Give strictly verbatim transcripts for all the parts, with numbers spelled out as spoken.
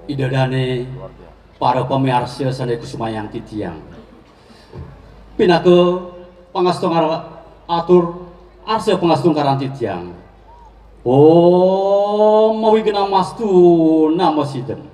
Ida dané para pamiarsa sané kusumayang titiang. Pinaka pangastungkar atur arsa pangastungkaran titiang. Om mawighnamastu namo sidem.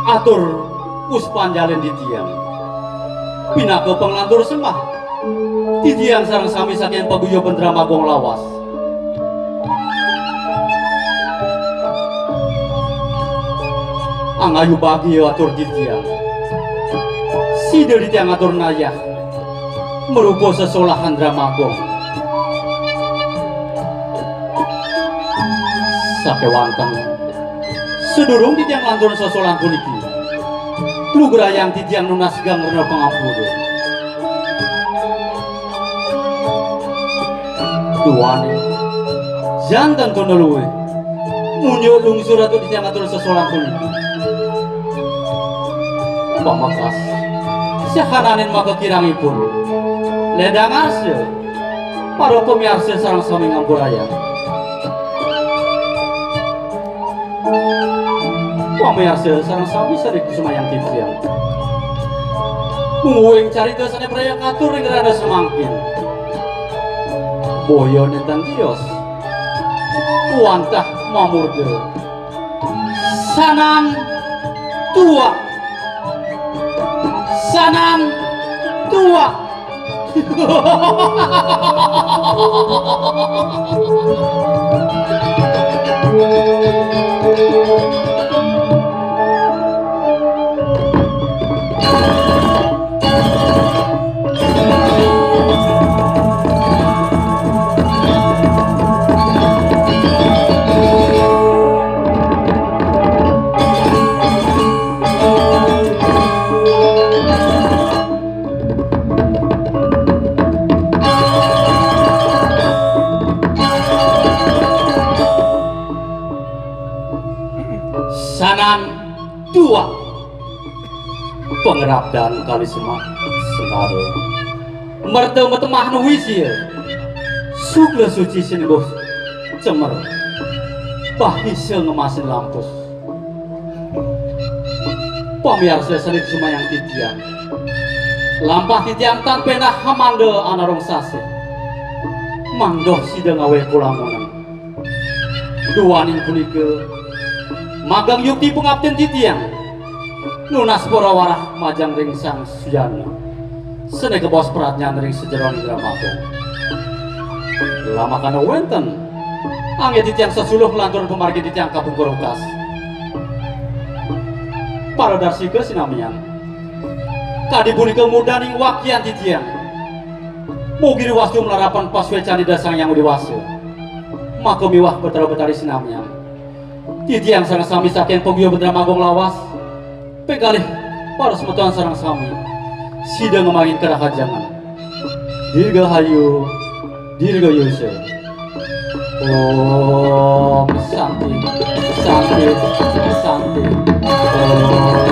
Atur puspanjalin titiang. Pinaka panglantur sembah, titiang sareng sami saking paguyuban Drama Agung lawas. Angayu bagia atur titiang. Sida titiang atur nayah marupa sesolahan Drama Agung. Sakéwanten, sadurung titiang lanturang sesolahan puniki, lugrayang titiang nunas geng rena pangampura. Duaning, janten tuna luih, munjuk lungsur atur titiang atur sesolahan puniki. Pamekas, sahananing makakirangipun, lédang arsa, para pamiarsa sareng sami ngampurayang. Pamiarsa sareng sami sané kusumayang titiang. Mungguing carita sané praya katur ring rahina samangkin. Boya nénten tios. Wantah mamurda. Sanan tuak. Sanan tuak. Sanan dua. Pangrabdan kali semak sengara. Merta matemah nuwisia. Sukla suci sinengguh cemer. Bahisa ngemasin lampus. Pamiarsa sané sumayang titiang. Lampah titiang tan péndah hamanda anarung sasih. Mangda sida ngawé kulamunan. Duaning punika, magang yukti pangaptin titiang. Nunas para warah majeng ring Sang Sujana. Sané kabaos pradnyan ring sajeroning Drama Agung. Lamakana wénten, anggé titiang sesuluh nglanturang pamargin titiang kapungkur wekas. Para darsika sinamian. Kadi punika mudaning wakian titiang. Mugi riwastu malarapan pasuécan Ida Sang Hyang Widhi Wasa. Maka miwah Betara Betari sinamian. Titiang sareng sami saking paguyuban Drama Agung lawas. Ping kalih, para semeton sareng sami. Sida ngemangin karahajengan. Dirgahayu, dirgayusa. Om Santi, Santi, Santi. Om.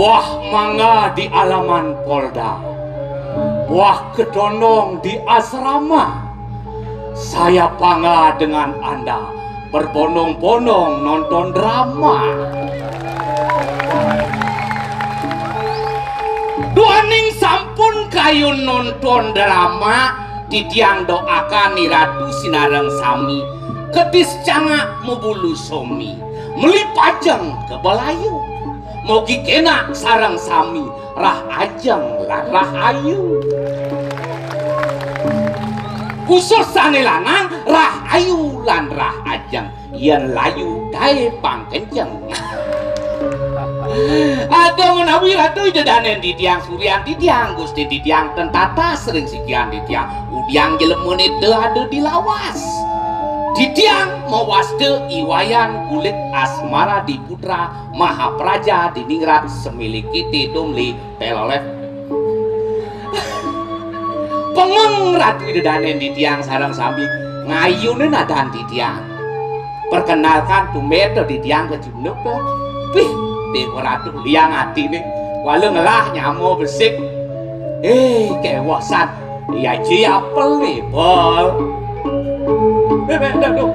Wah, mangga di alaman Polda. Wah, ketondong di asrama. Saya bangga dengan Anda berbondong-bondong nonton drama. Duaning sampun kayun nonton drama, titiang doakan Ni Ratu sinareng sami, kedis cangak mabulu somi, meli pajeng ka balayu, mogi kenak sareng sami rah ajeng lan rah ayu. Khusus sane lanang, rah ayu lan rah ajeng, yen layu dae pang kenceng. Aduh, menawi Ratu Ida Danen titiang, Suryan titiang, Gusti titiang, ten tatas ring sikian titiang, udiang jelemane te ada di lawas. Titiang mawasta I Wayan Kulit Asmara Diputra Mahapraja Diningrat Semili Kiti Tumli Telolet. Pengeng Ratu Ida Danen titiang sareng sami ngayunin adan titiang. Perkenalkan tumben to titiang kecunduk to. Pih, Dewa Ratu liang atine. Wala ngelah nyama besik. Eh, kewosan. Iya, ji apel nih, Pol. Eh, eh, eh, aduh.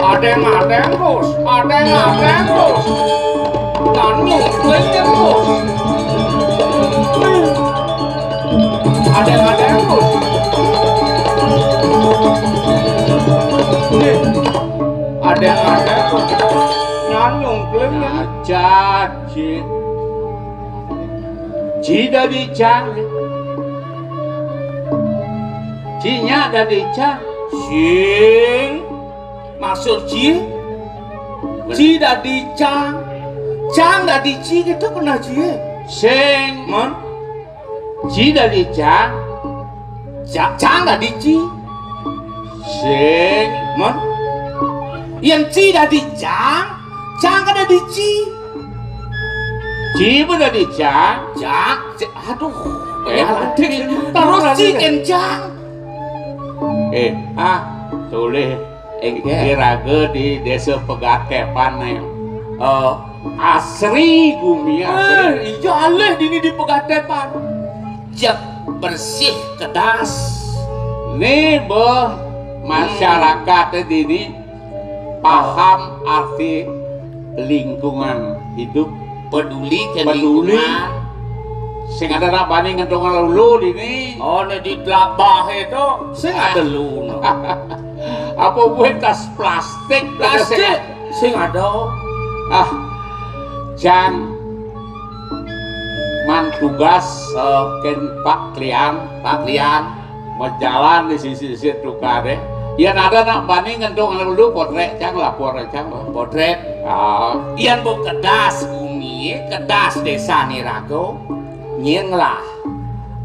Adeng-adeng, Bos. Adeng-adeng, Bos. Kan mukul, Bos. Adeng-adeng, Bos. Eh, adeng-adeng, Bos. Nyan nyungkling, nyan. Aja, Ji. Ji dadi cang. Ji nyak dadi cang. Sing. Maksud ji? Ji dadi cang. Cang dadi ji gitu pernah ji. Sing. Mon? Ji dadi cang. Cang, cang dadi ji. Sing. Mon? Yen ji dadi cang, cang kan dadi ji. Ji pun dadi cang. Cang, cang, aduh. Eh, ya, terus ji kencang. Eh, ah, tolih. Engke. Iraga di Desa Pegatepan nih. Eh, asri gumi, asri. Eh, iya, alih dini di Pegatepan. Jek bersih, kedas. Nih, beh, masyarakat dini paham arti lingkungan hidup. Peduli ke peduli lingkungan. Sing ada nak bani ngentungan lulu dini. Oh, nek di telabah itu sing ada lu. Apa buat tas plastik? Plastik sing ada. Ah, Jang, man tugas, eh, ken Pak Klian. Pak Klian. Majalan di sisi-sisi tukar deh. Yen ada nak bani ngentung dulu potret cang lapor cang. Potret. Ah. Yen bu kedas bumi, kedas desa ni rago, nying lah.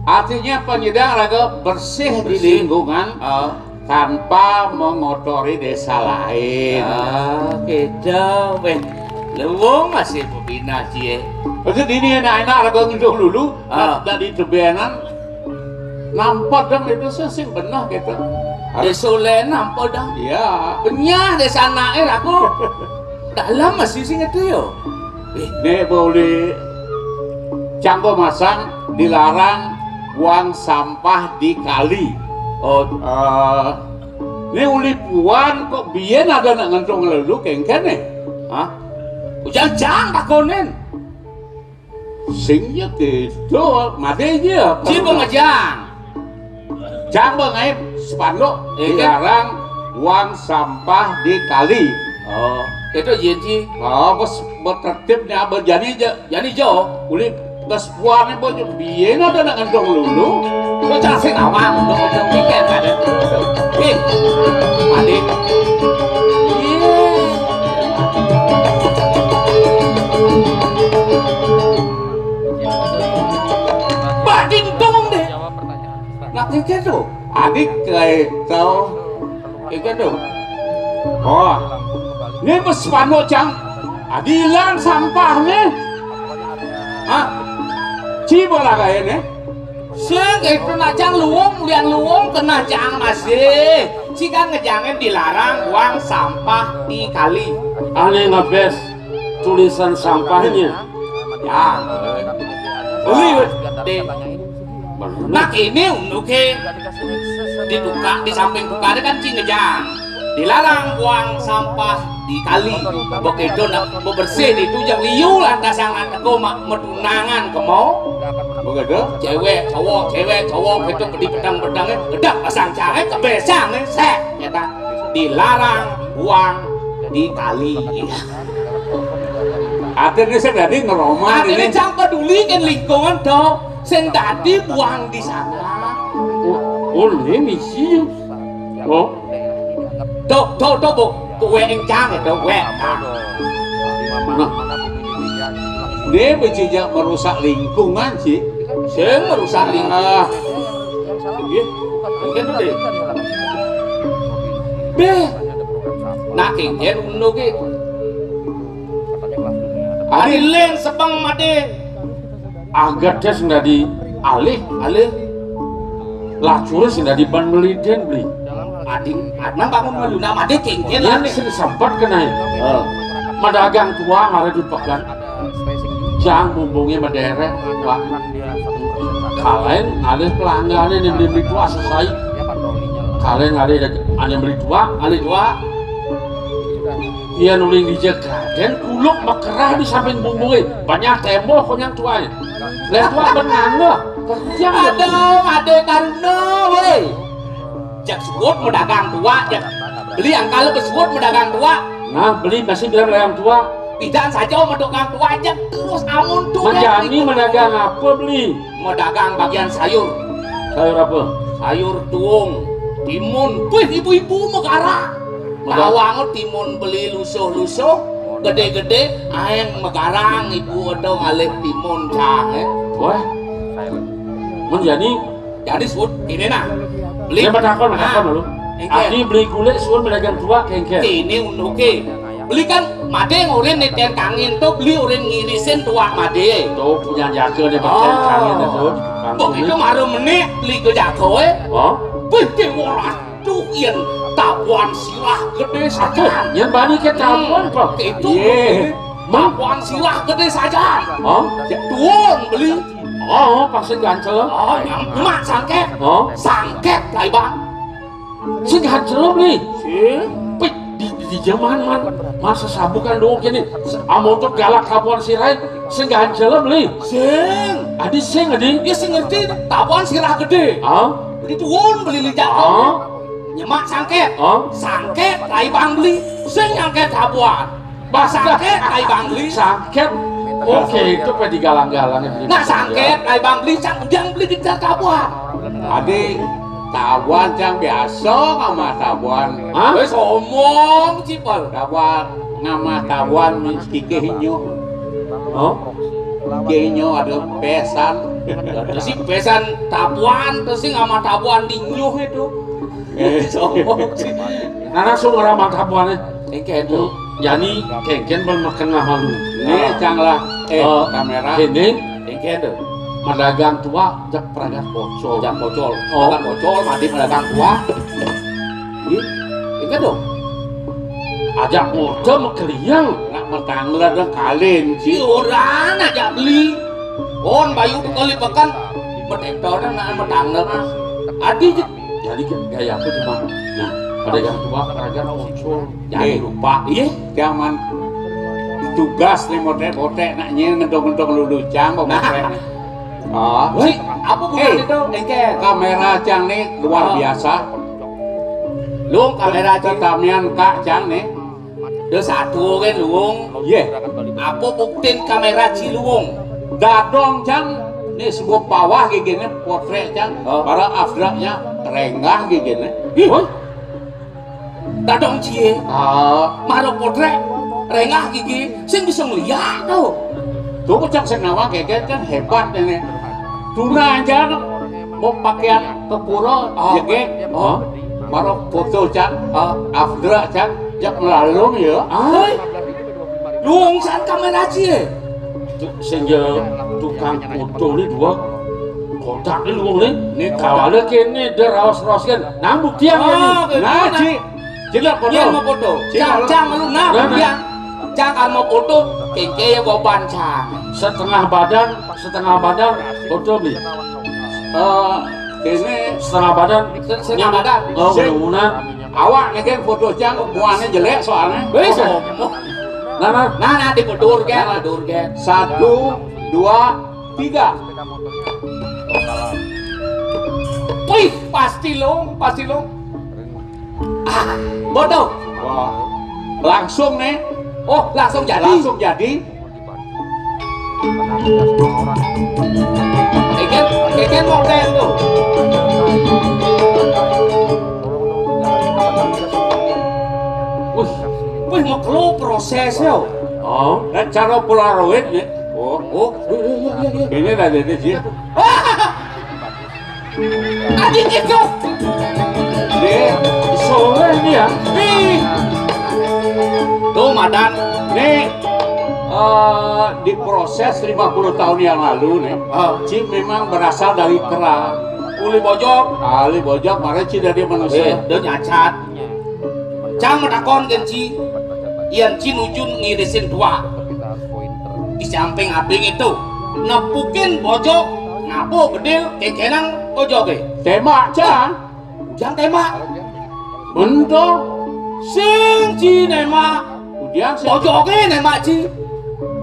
Artinya penyedang raga bersih di lingkungan, ah, tanpa mengotori desa lain. Ah, gitu. Weh, lewung masih bebina cie. Maksud ini enak-enak raga ngentung dulu, ah, tak, tak ditebenan. Nampa dong itu sing beneh gitu. Desa lain nampa dong. Iya. Benyah desa anake aku. Dalam masih sing itu yo. Eh, nek boleh canggo masang dilarang buang sampah di kali. Oh, eh, ini uli puan kok biyen ada nak ngentung lelu kengken nih. Hah? Ujang jang takonin. Sing ya gitu, mati aja. Ji pengejang. Jang bang aib spanduk. Eh, kan? Dilarang buang sampah di kali. Oh, itu yen ji. Oh, bos, bos tertib nih, abah jani aja. Jani jo. Uli bos puan nih, bos, biyen ada nak ngantung lulu. Lo cang sing awang, lo ngomong tiket ada. Hei, mati. Iya. Bading dong deh. Nak tiket tuh. Adik kayak tau. Ikan tuh. Oh. Ini bos spanduk cang. Adilan sampah nih. Hah? Ci bola kayak nih. Sing itu nak cang luwung, lian luwung kena cang masih. Ci kan ngejangin dilarang buang sampah di kali. Aneh ngebes tulisan sampahnya. Ya. Beli, weh. Di, nah, ini unduké di tukang, di samping tukangé kan cai ngejang. Dilarang buang sampah di kali. Begitu nak bebersih di itu, jang liu lantas sangat teko mak metunangan kemo. Begitu? Cewek, cowok, cewek, cowok, itu di petang-petangnya, udah pasang cai, kebesang, sek, ya tak? Dilarang buang di kali. Artinya saya tadi ngeroma. Artinya ini. Jangan peduli kan lingkungan, toh. Sing tadi buang di sana. Oh, oh, ini misi. Oh. Tuh, tuh, tuh, Bu. Kuwe yang jangan, tuh, kuwe. Nah. Dia berjejak merusak lingkungan, sih. Sing merusak lingkungan. Ah. Iya. Mungkin tuh deh. Beh. Nah, kengken ngono ki. Ari lén sebeng mati. Agadé sing dadi alih, alih. Lacuré sing dadi ban melidén, Bli. Ading, nang bangun meluna mati kengken. Yén sing sempat kenaé. Heeh. Madagang tuak maré di pekan. Jang bumbungé mederek, Pak. Kalain alih pelanggané ning beli tuak sesai. Kalain alih ané beli tuak, alih tuak. Iya nuling dija kadén kuluk makerah di samping bumbungé. Banyak tembok konyang tuai. Lén tuak benang. Kerja. Aduh, adé karuna, woi. Jak suud madagang tuak, jak beli angkal besuud madagang tuak. Nah, beli masih bilang madagang tuak. Pidan saja madagang tuak, jak terus amun tuh. Menjani madagang apa beli? Madagang bagian sayur. Sayur apa? Sayur tuung, timun. Wih, ibu-ibu megara. Megara. Tawang timun beli lusuh-lusuh, gedé-gedé, aéng megarang ibu ada ngalih timun cang, eh. Wah. Menjani Jadi suud, ini nah. Beli. Ya, matakon, matakon. Ah, lu. Engké. Aki beli kulit suud madagang tuak, engké. Ini unduké. Beli kan madé ngurin nitén kangin tuh, beli urin ngirisin tuak madé. Tuh, punya jaga deh, pakai kangin itu. Oh. Begitu maru menik beli ke jaga, eh. Oh? Wih, déwa, aduh, yén tabuan sirah gedé sajan. Yang bani ke tabuan, Pak. Itu. Iya. Tabuan sirah gedé sajan. Oh? Tuun beli. Oh, pas sing gancel. Oh, nyam-, nyemak sangkét. Oh. Sangkét, Bang. Sing gancel, Bli. Sing. Pih, di, di, di zaman man, masa sabukan dong kini. Amun tuh galak kapuan sirai, sing gancel, Bli. Sing. Adi sing, adi. Dia sing ngerti, tabuan sirah gedé. Ah? Beli tuun, beli lijak. Ah? Nyemak sangkét. Ah? Sangkét, Bang, beli. Sing nyangkét tabuan. Bah, sangkét, ai Bang Beli. Sangkét. Oke, itu pe digalang-galang. Nah, sangkét, ai Bang Beli, cang ujang beli di tabuan. Adi, tabuan cang biasa ngamah tabuan. Hah? Wis omong, Cipel. Tabuan ngamah tabuan, kikih nyuh. Oh? Kikih nyuh ada pesan. Terus si pesan tabuan, terus si ngamah tabuan di nyuh itu. Eh, sombong sih. Nah, langsung orang mantap buahnya. Engké itu. Jadi, kengken belum makan lah malu. Nih, cang lah. Eh, kamera. Ini. Engké itu. Madagang tuak, jak peragat pocol. Jak pocol. Oh. Peragat pocol, mati madagang tuak. Ih, engké itu. Ajak motor mekeliang. Nak matangler dan kalin. Si orang ajak beli. On bayu kali pekan. Metetor nak matangler. Adi. Jadi gaya apa cuma? Nah, ada yang tua, ada yang muncul. Jadi lupa. Iya, zaman tugas nih motek-motek nak nyel ngedong-ngedong lulucang kok motek. Ah. Woi, apa bukan itu? Engké. Kamera cang nih luar biasa. Luung kamera cang. Tetamian kak cang nih. Ada satu kan luung. Iya. Apa buktin kamera ci luung? Dadong cang, nih sebut bawah gigine potrek cang, para afdraknya renggah gigine. Ih, dadong cie. Ah, mara potrek renggah gigi, sing bisa ngeliat tuh. Tuh cang sing nawang geger kan hebat ini. Tuna aja mau pakaian ke pura, jegek, mara foto cang, afdrak cang, jak melalung ya. Ah. Luung san kamera cie. Sing ya tukang foto ni dua kotak ni luung ni. Ni kawale kene dia raos-raos kan. Nang buktian ni. Nah, ci. Cina foto. Iya mau foto. Cang, cang lu nah buktian. Cang kalau mau foto, kéngkén ya goban cang. Setengah badan, setengah badan, foto bi. Eh, ini setengah badan, se-, setengah badan. Oh, sing. Kerumunan. Awak nih kan foto cang, muanya jelek soalnya. Wis, oh. Nah, nah. Nah, nah, di bedur kan, bedur kan. Satu, dua, tiga. Wih, pasti long, pasti long. Ah, bodoh. Wah. Langsung nih. Oh, langsung jadi. Langsung jadi. Keken, keken model tuh. Wih, wih, mau kelu prosesnya. Oh, dan cara Polaroid nih. Oh, oh, iya, iya, iya, iya. Ini ada di sini. Anjing itu. Nih, soleh nih ya. Nih. Tuh, Madan. Nih, eh, diproses lima puluh tahun yang lalu nih. Ah. Ci memang berasal dari kera. Uli bojog. Uli bojog, makanya Ci dari manusia. Eh, dia nyacat. Cang matakon kén Ci, yén Ci nuju ngirisin tuak. Di samping abing itu, nepukin bojog, ngapa bedil, kékénang bojogé. Témbak, Cang. Ujang témbak. Bento. Sing Ci némbak. Ujang sing. Bojogé némbak Ci.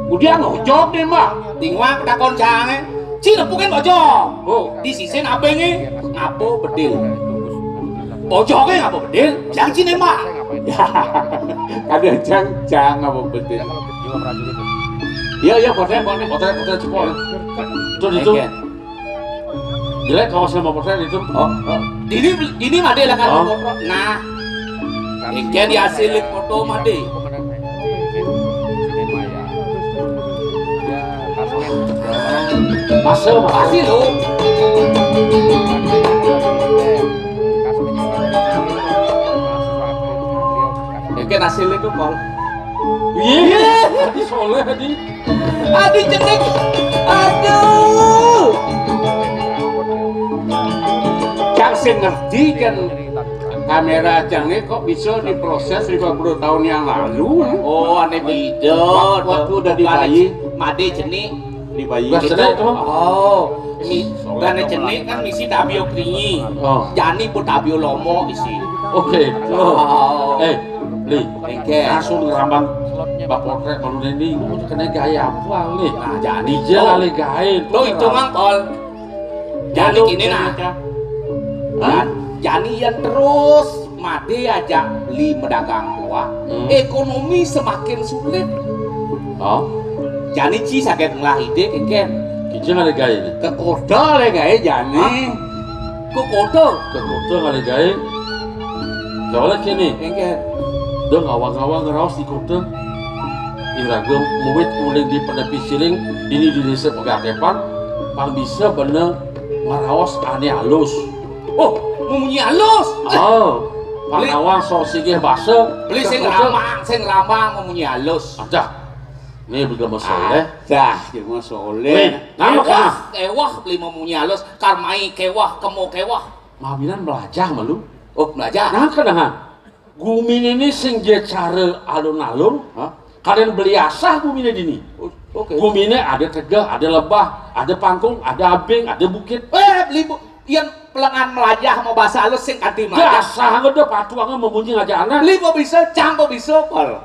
Ujang bojog némbak. Tinguak takon cangé. Ci nepukin bojog. Oh. Di sisin abingé, ngapa bedil. Bojogé ngapa bedil, jang Ci némbak. Ada jang, jang ngapa bedil. Iya, iya, potret, potret, potret, potret, cepol. Itu, itu. Oke. Jelek kalau saya mau potret itu. Oh, oh. Ini, ini mah dia lah kan. Oh. Potret. Nah. Engké diasilik foto mah deh. Masuk, masuk. Pasti lo. Engké hasilnya tuh, Pol. Iya, Haji Soleh, Haji. Aduh, cendek. Aduh. Cang sing ngerti kan, kamera cang ini kok bisa diproses lima puluh tahun yang lalu, eh? Oh, ané bida. Wak-, waktu udah di bayi. Madé cenik. Di bayi. Udah cenik tuh. Oh, mi-, udah ané cenik kan misi tabio kringi. Oh. Jani pun tabio lomo isi. Oke. Oh. Eh, Li. Engké. Langsung ngerambang bak potret malu Dendi. Kena gaya apa, Li? Nah, jadi. Dia kali gaya. Tuh, itu mang, Pol. Jani gini, nah. Hah? Jan-, jani yang terus mati aja beli medagang tuak. Hmm. Ekonomi semakin sulit. Oh. Jani Ci sagét ngelah ide, Kén. Kijang ada gaya ini. Ke kota le gaya jani. Hah? Ke kota? Ke kota ada gaya. Soalnya gini. Kén. Dong awang-awang ngeraos di kota. Iraga muwit uling di penepi siling, dini di desa Pegatepan, pang bisa bener ngeraos ané alus. Oh, memunyi alus. Oh, pang beli, nawang sok sigih basa. Beli sing ramang, sing ramang memunyi alus. Adah, ini beli Mas Soleh. Adah, beli Mas Soleh. Wih, nama kéwah, kan? Kéwah beli memunyi alus, karmai kéwah, kemo kéwah. Mawinan melajah malu. Oh, melajah. Nah, kenahan. Guminé ini sing ja cara alun-alun, ha? Kadén beli asah guminé dini. Oh, oke. Guminé ada tegeh, ada lebah, ada pangkung, ada abing, ada bukit. Eh, beli bu-, yén pelengan melajah mau bahasa halus sing kanti melajah. Dasar ngedep atuangé memunyi aja anak. Beli kok bisa, cang kok bisa, Pol.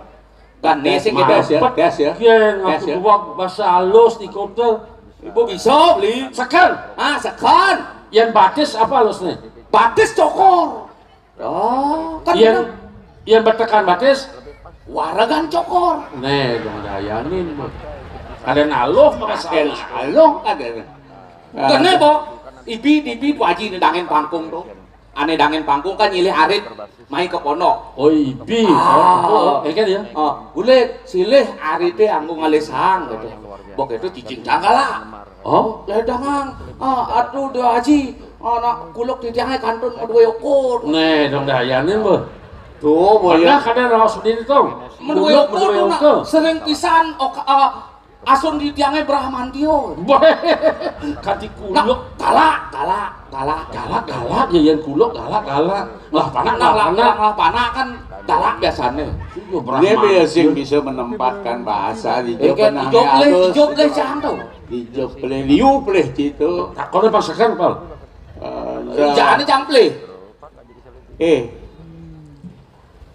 Kan nih sing kita tes ya, tes ya. Yén tes aku ya. Dua bahasa halus di kota. Ibu bisa beli. Sekan. Ah, sekan. Yén batis apa halusné? Batis cokor. Oh, kan yén, bener. Yén betekan batis, waregan cokor. Nih, dong dayanin mah. Ada naluh mah. Ada naluh, ada. Kéné, Bo. Ibi, ibi, Bu Aji nih dangin pangkung tuh. Ané dangin pangkung kan nyilih arit, mai ke pondok. Oh, ibi. Ah. Oh, oh, iya kan ya? Oh, bulik, silih arité anggo ngalih sang gitu. Bok itu cicing cangkala. Oh, ledangang. Ah, aduh, Déwa Aji. Anak kuluk titiangé kantun dua ukur. Nih, dong dayanin, Bo. Tuh, boya. Mana kadén raos sendiri, Tong? Dua ukur, dua ukur. Sering pisan, ok, ah, Asun di tiangé Bramantio. Boh, kanti kuluk. Nah, galak, galak, galak. Galak, galak, ya, yén kuluk, galak, galak. Lah, panak, nah, lah, lah, panak. Lah, lah, panak kan galak biasané. Iya, Brahma. Dia biasa sing bisa menempatkan bahasa di, eh, kan, Jawa Tengah ijo pleh, halus, ijo pleh, gitu. Cang to. Ijo pleh, liu pleh, gitu. Takoné pasekan, Pal. Eh, jané cang pleh. Eh,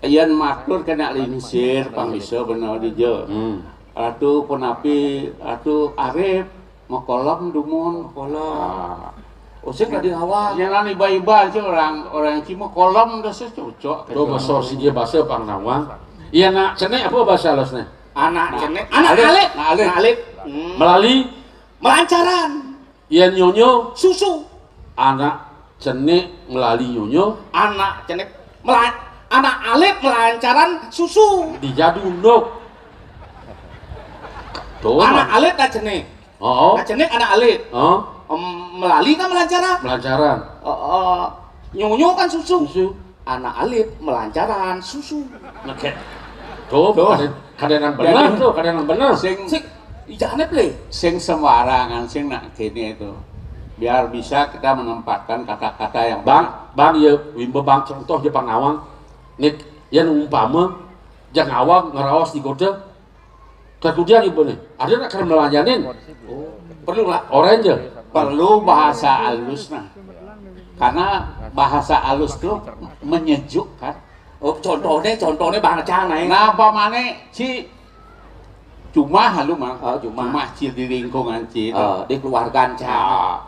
yén matur kena lingsir, pang bisa bener dija. Hmm. Ratu punapi, Ratu Arif, makolom dumun. Makolom. Ah. Oh, sing tadi awal. Yén lan iba-iba aja orang, orang ci makolom dah cocok. Tuh, gitu. Basa siji basa pang nawang. Iya, nak cenik apa basa halusné? Anak cenik, anak alit. Anak alit. Anak alit. Hmm. Melali. Melancaran. Yén nyonyo. Susu. Anak cenik melali nyonyo. Anak cenik mela-, anak alit melancaran susu. Dijadu unduk. Tuh, anak alit nak cenik. Oh. Nak cenik anak alit. Oh. Em, melali kan melancaran. Melancaran. Oh, oh. Nyonyo kan susu. Susu. Anak alit melancaran susu. Nah, kayak, tuh, tuh. Kadén-, kadénan bener tuh, kadénan bener. Sing, sing, ijané plé. Sing sembarangan, sing nak kéné itu. Biar bisa kita menempatkan kata-kata yang Bang, benar. Bang, ya, wimba Bang contoh ja pang nawang. Nik, yén umpama, ja nawang ngeraos di kota, kakudian ibané. Ada nak kena melayanin? Oh, perlu lah. Orang ja. Perlu bahasa halus, nah. Karena bahasa halus tuh menyejukkan. Oh, contohnya, contohnya bahasa Cang, nah. Nah, umpamane ci cuma halu, Mang. Oh, cuma. Cuma ci di lingkungan ci itu. Oh, di keluarga Cang. Ah.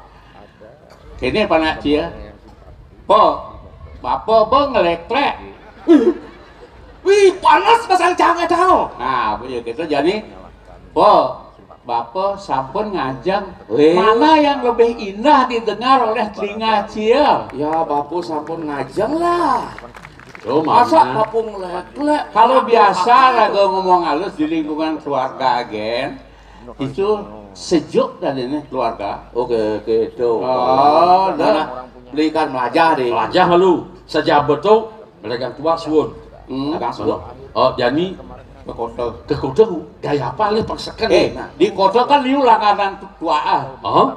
Kéné panak ci ya. Po, bapa ba ngléklék. Wih, panas pasang Cang éta. Nah, ya gitu. Jadi, po, bapa sampun ngajeng. Wih. Mana yang lebih indah didengar oleh telinga ci ya? Ya, bapa sampun ngajeng lah. Tuh, masa mana? Bapa ngléklék. Kalau biasa raga ngomong halus di lingkungan keluarga, gén, itu sejuk tadinya keluarga. Oke, oke, tuh. Oh, nah. Belikan melajah deh. Melajah lalu. Saja betul, belikan tua suun. Hmm. Agak suun. Oh, jani ke kota. Ke kota, gaya apa lé pangseken? Eh, nah, di kota kan liu langganan tua, ah. Oh.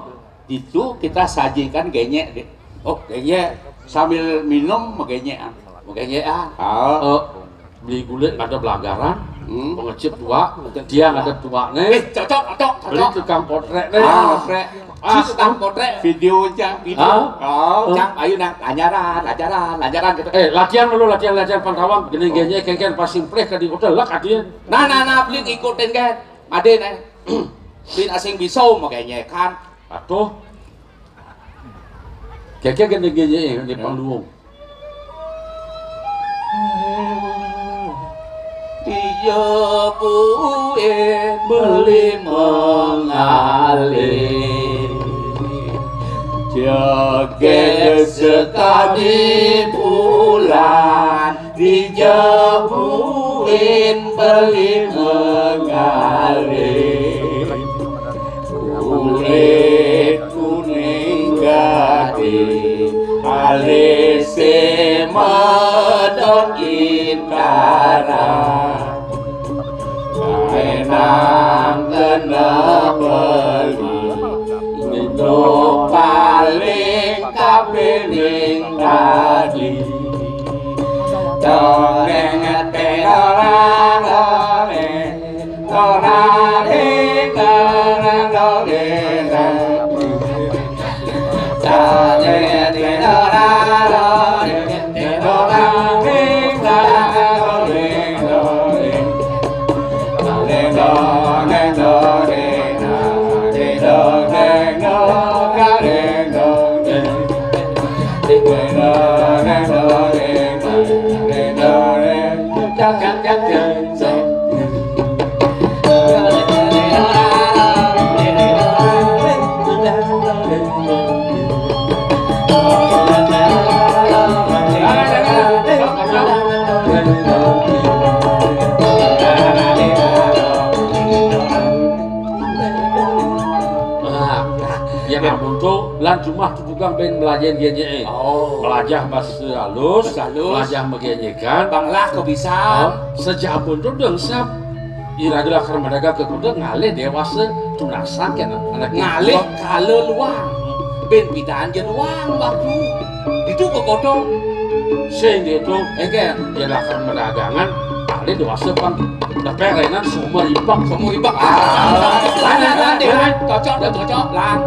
Itu kita sajikan genyek deh. Oh, genyek. Sambil minum, magényekan. Magényekan. Ah. Oh. Beli gulik ada belanggaran, hmm, pengecip tua, betul, tiang tua. Ada tuakné. Eh, cocok, cocok, beli cocok. Tukang potrék né. Ah, potrék. Ah, si tukang potrék. Video aja, video. Ah. Oh, ah. Cang, ayo nah, lanjaran, lanjaran, lanjaran gitu. Eh, latihan dulu, latihan, latihan pang nawang, gini, oh, gini, kéngkén, pas simpleh ka di hotel, lah, kadinya. Nah, nah, nah, beli ikutin kan. Madé, nah. Beli asing bisa, makanya kan. Atuh. Kéngkén gini, gini, ini pang luung. Dijepuin beli mengalih, jegég sekadi bulan, dijepuin beli mengalih. Kulit kuning gading, alisé medot intara. Kaénang kena beli, itu paling kapining tadi. Toreng, terorang, toreng. Nah, yang ampun tuh, lan jumah tuh tukang bén melajahin genyek. Oh. Melajah bahasa halus, bahasa halus. Melajah magényekan. Banglah kok bisa. Oh, saja ampun tuh dengsap. Iraga lakar maraga ka kuda ngalih déwasa tunasan kéné. Anak ngalih kala luang. Bén pidan ja luang waktu. Itu ka godong. Sing ditu, éngkén, yén lakar maragangan, alih déwasa pang depék rénan sumur ibak. Sumur ibak. Ah, lan, lan, lan, lan, cocok, dah cocok, lan.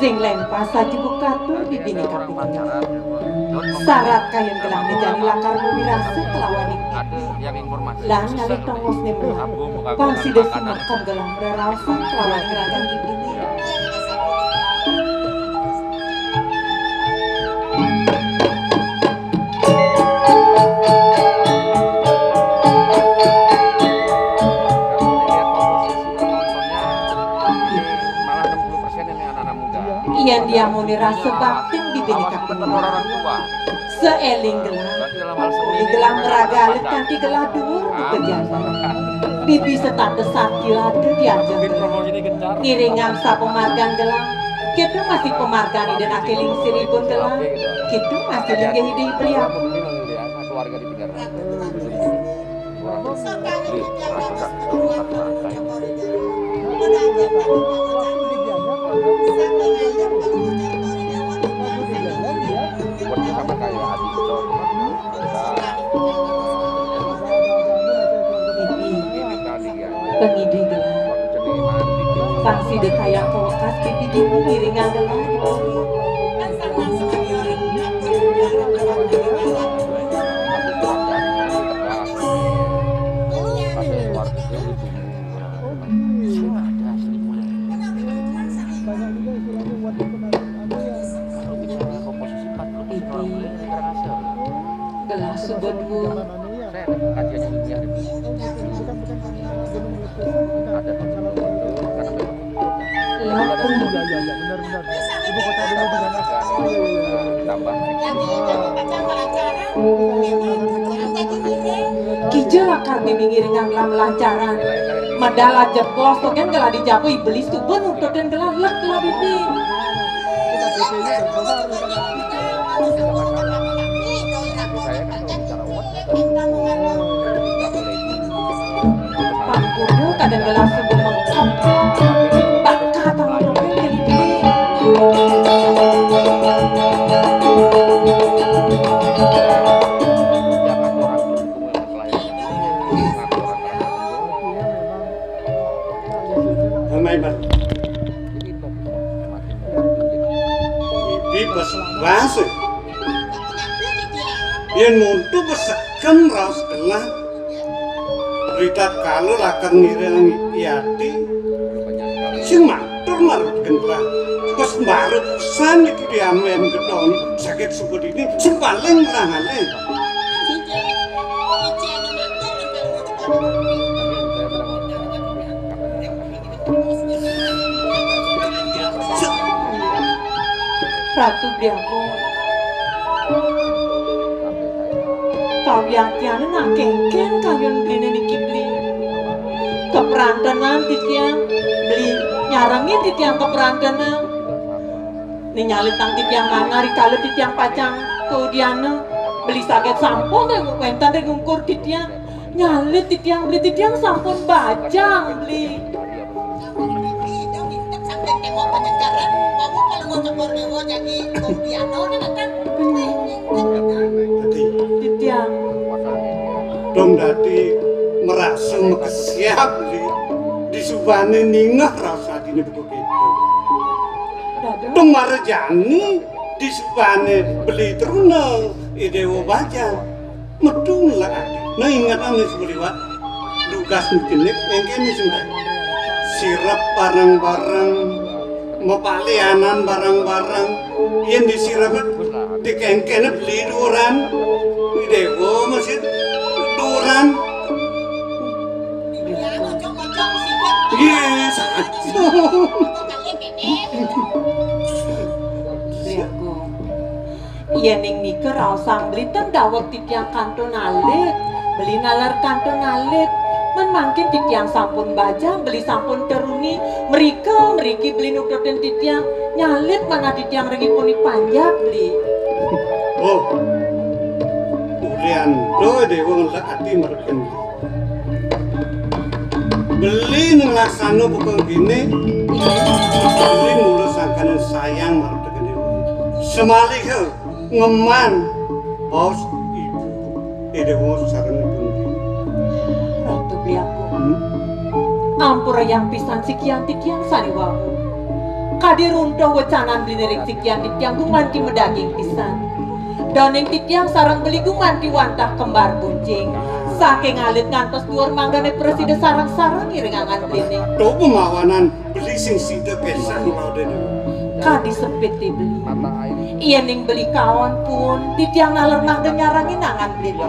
Sing lémpas saja bukatur bibiné kaping enem. Sarat kayun gelah né jani lakar mamirasa kelawan ibu. Lan ngalih tongosné meneh. Pang sida sumekem gelah mraraosan kelawan ngragan bibiné. Yén diamuné rasa baktin bibiné kaping lima. Saéling gelah. Di gelah maraga alit kanti gelah duur buka jana. Bibi setata sakti lada diajeng gelah. Ngiringang sapamargan gelah. Kita masih pamargan Ida Naké Lingsiripun gelah. Kita masih linggih Ida beliau. Pangidih gelah. Pang sida kayang kawekas pipi dini ngiringang gelah. Gelah subun. Kija lakar bibi ngiringang lam lancaran. Medal jebos to kan gelah dijaba iblis tuh ben ututin gelah lek gelah bibi. Pangkudu kadang gelah subuh mengkam. Baka tangkap. Amai bar. Ibi bas bas. Yén muntu besekem raos gelah. Ritatkala lakar ngiring yati. Sing matur marut gentrah. Bas mbarut pisan iki diamben gedong. Sakit suku dini sing paling murah ngalih. Ratu Bli Agung. Kawiatiané nak kéngkén kayun bliné niki, Bli. Kaprantenan titiang, Bli, nyarengin titiang kaprantenan. Né nyalitang titiang manah rikala titiang pacang kaudiana, Bli, saget sampun wénten ring ungkur titiang. Nyalit titiang, Bli, titiang sampun bajang, Bli. Dadi, titiang dong dadi merasa makesiab di, di subané ningeh rasa atiné buka kéto. Dong mara jani di subané beli truna, I Déwa Bajang. Metu ngelak ati. Nah, ingetang nih sebeliwat. Dugas ngejenik, engkén nih sembah. Sirep bareng-bareng, mapalianan bareng-bareng. Yén disirep, dikengkén beli duuran. Déwa masih duuran. Iya, saja. Yéning nika raosang beli ten daweg titiang kantun alit, beli naler kantun alit. Men mangkin titiang sampun bajang, beli sampun teruni, mrika mriki beli nututin titiang, nyalit manah titiang ring ipun panjak beli. Oh, ulian to Déwa ngelak ati mereken. Beli nang laksana buka kéné, beli mula sangkaning sayang marep tekén Déwa. Samaliha ngemban baos ibu Déwa sareng ipun. Ratu Biaku. Hmm? Ampurayang pisan sikian titiang sané wau. Kadi runtuh wecanan beliné ring sikian titiang gumanti madaging pisan. Daning titiang sareng beli gumanti wantah kembar buncing. Saking alit ngantos duur mangdané prasida sareng-sareng ngiring angan beliné. To pamawanan beli sing sida kesah nglaudin. Kadi sepit ti beli. Yéning beli kaon pun, titiang naler mangda nyarengin angan beliné.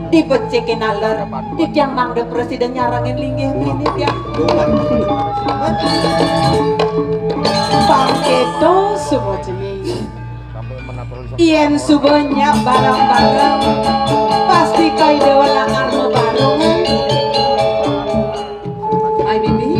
Di becike naler, titiang mangda prasida nyarengin linggih beliné tiang. Pang kéto suba cening. Yén suba nyak bareng-bareng, pasti ka Ida Welaar mabareng. Ai bibi.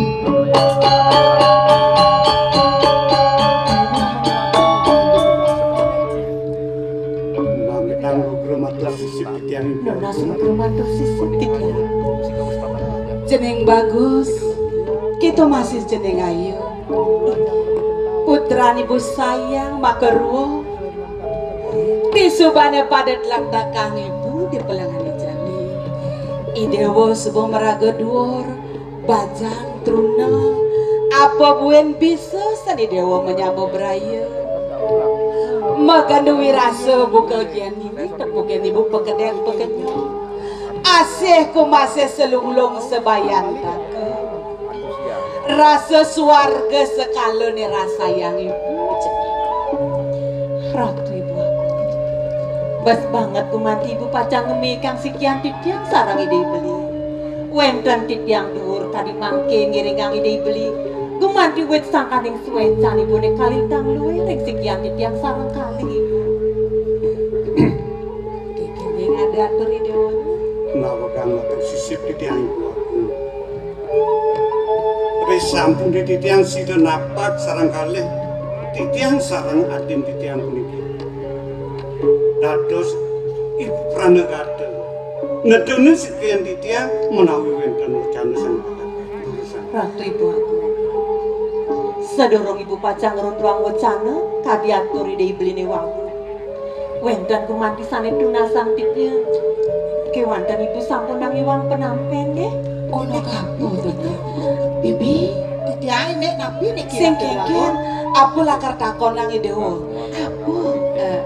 Mamitang lugra matur sisip titiang. Nunas lugra matur sisip titiang. Cening bagus, kita masih cening ayu. Putran ibu sayang makarua. Ti subané pada tlatakang ibu di pelengané jani. I Déwa suba maraga duur, bajang truna, apa buin bisa sani Déwa manyama braya. Magendu wirasa buka jani, tepukin ibu pekedek pekenyong. Asih kumasih salunglung sabayantaka. Rasa suarga sakala nirasayang ibu, cening. Ratu ibu aku. Bes banget gumanti ibu pacang ngemikang sikian titiang sareng Ida I Beli. Wénten titiang duur kadi mangké ngiringang Ida I Beli. Gumanti wit sangkaning suécan ibuné kalintang luir ring sikian titiang sareng kalih ibu. Kéné ada atur Ida Déwa. Nawegang matur sisip titiang ibu aku. Risampun titiang sida napak sareng kalih, titiang sareng adin titiang puniki dados ibu pranagata. Nedunin sikian titiang menawi wénten wacana sing Ratu ibu aku. Sadurung ibu pacang ngruntuang wacana, kadi atur Ida I Beliné wau. Wénten gumanti sané tunasang titiang. Kéwanten ibu sampunang iwang penampén nggih. Ana kapu to, Nya? Bibi, titiang nek napi niki? Sing kénkén, apa lakar takonang Ida Déwa? Apa? Eh,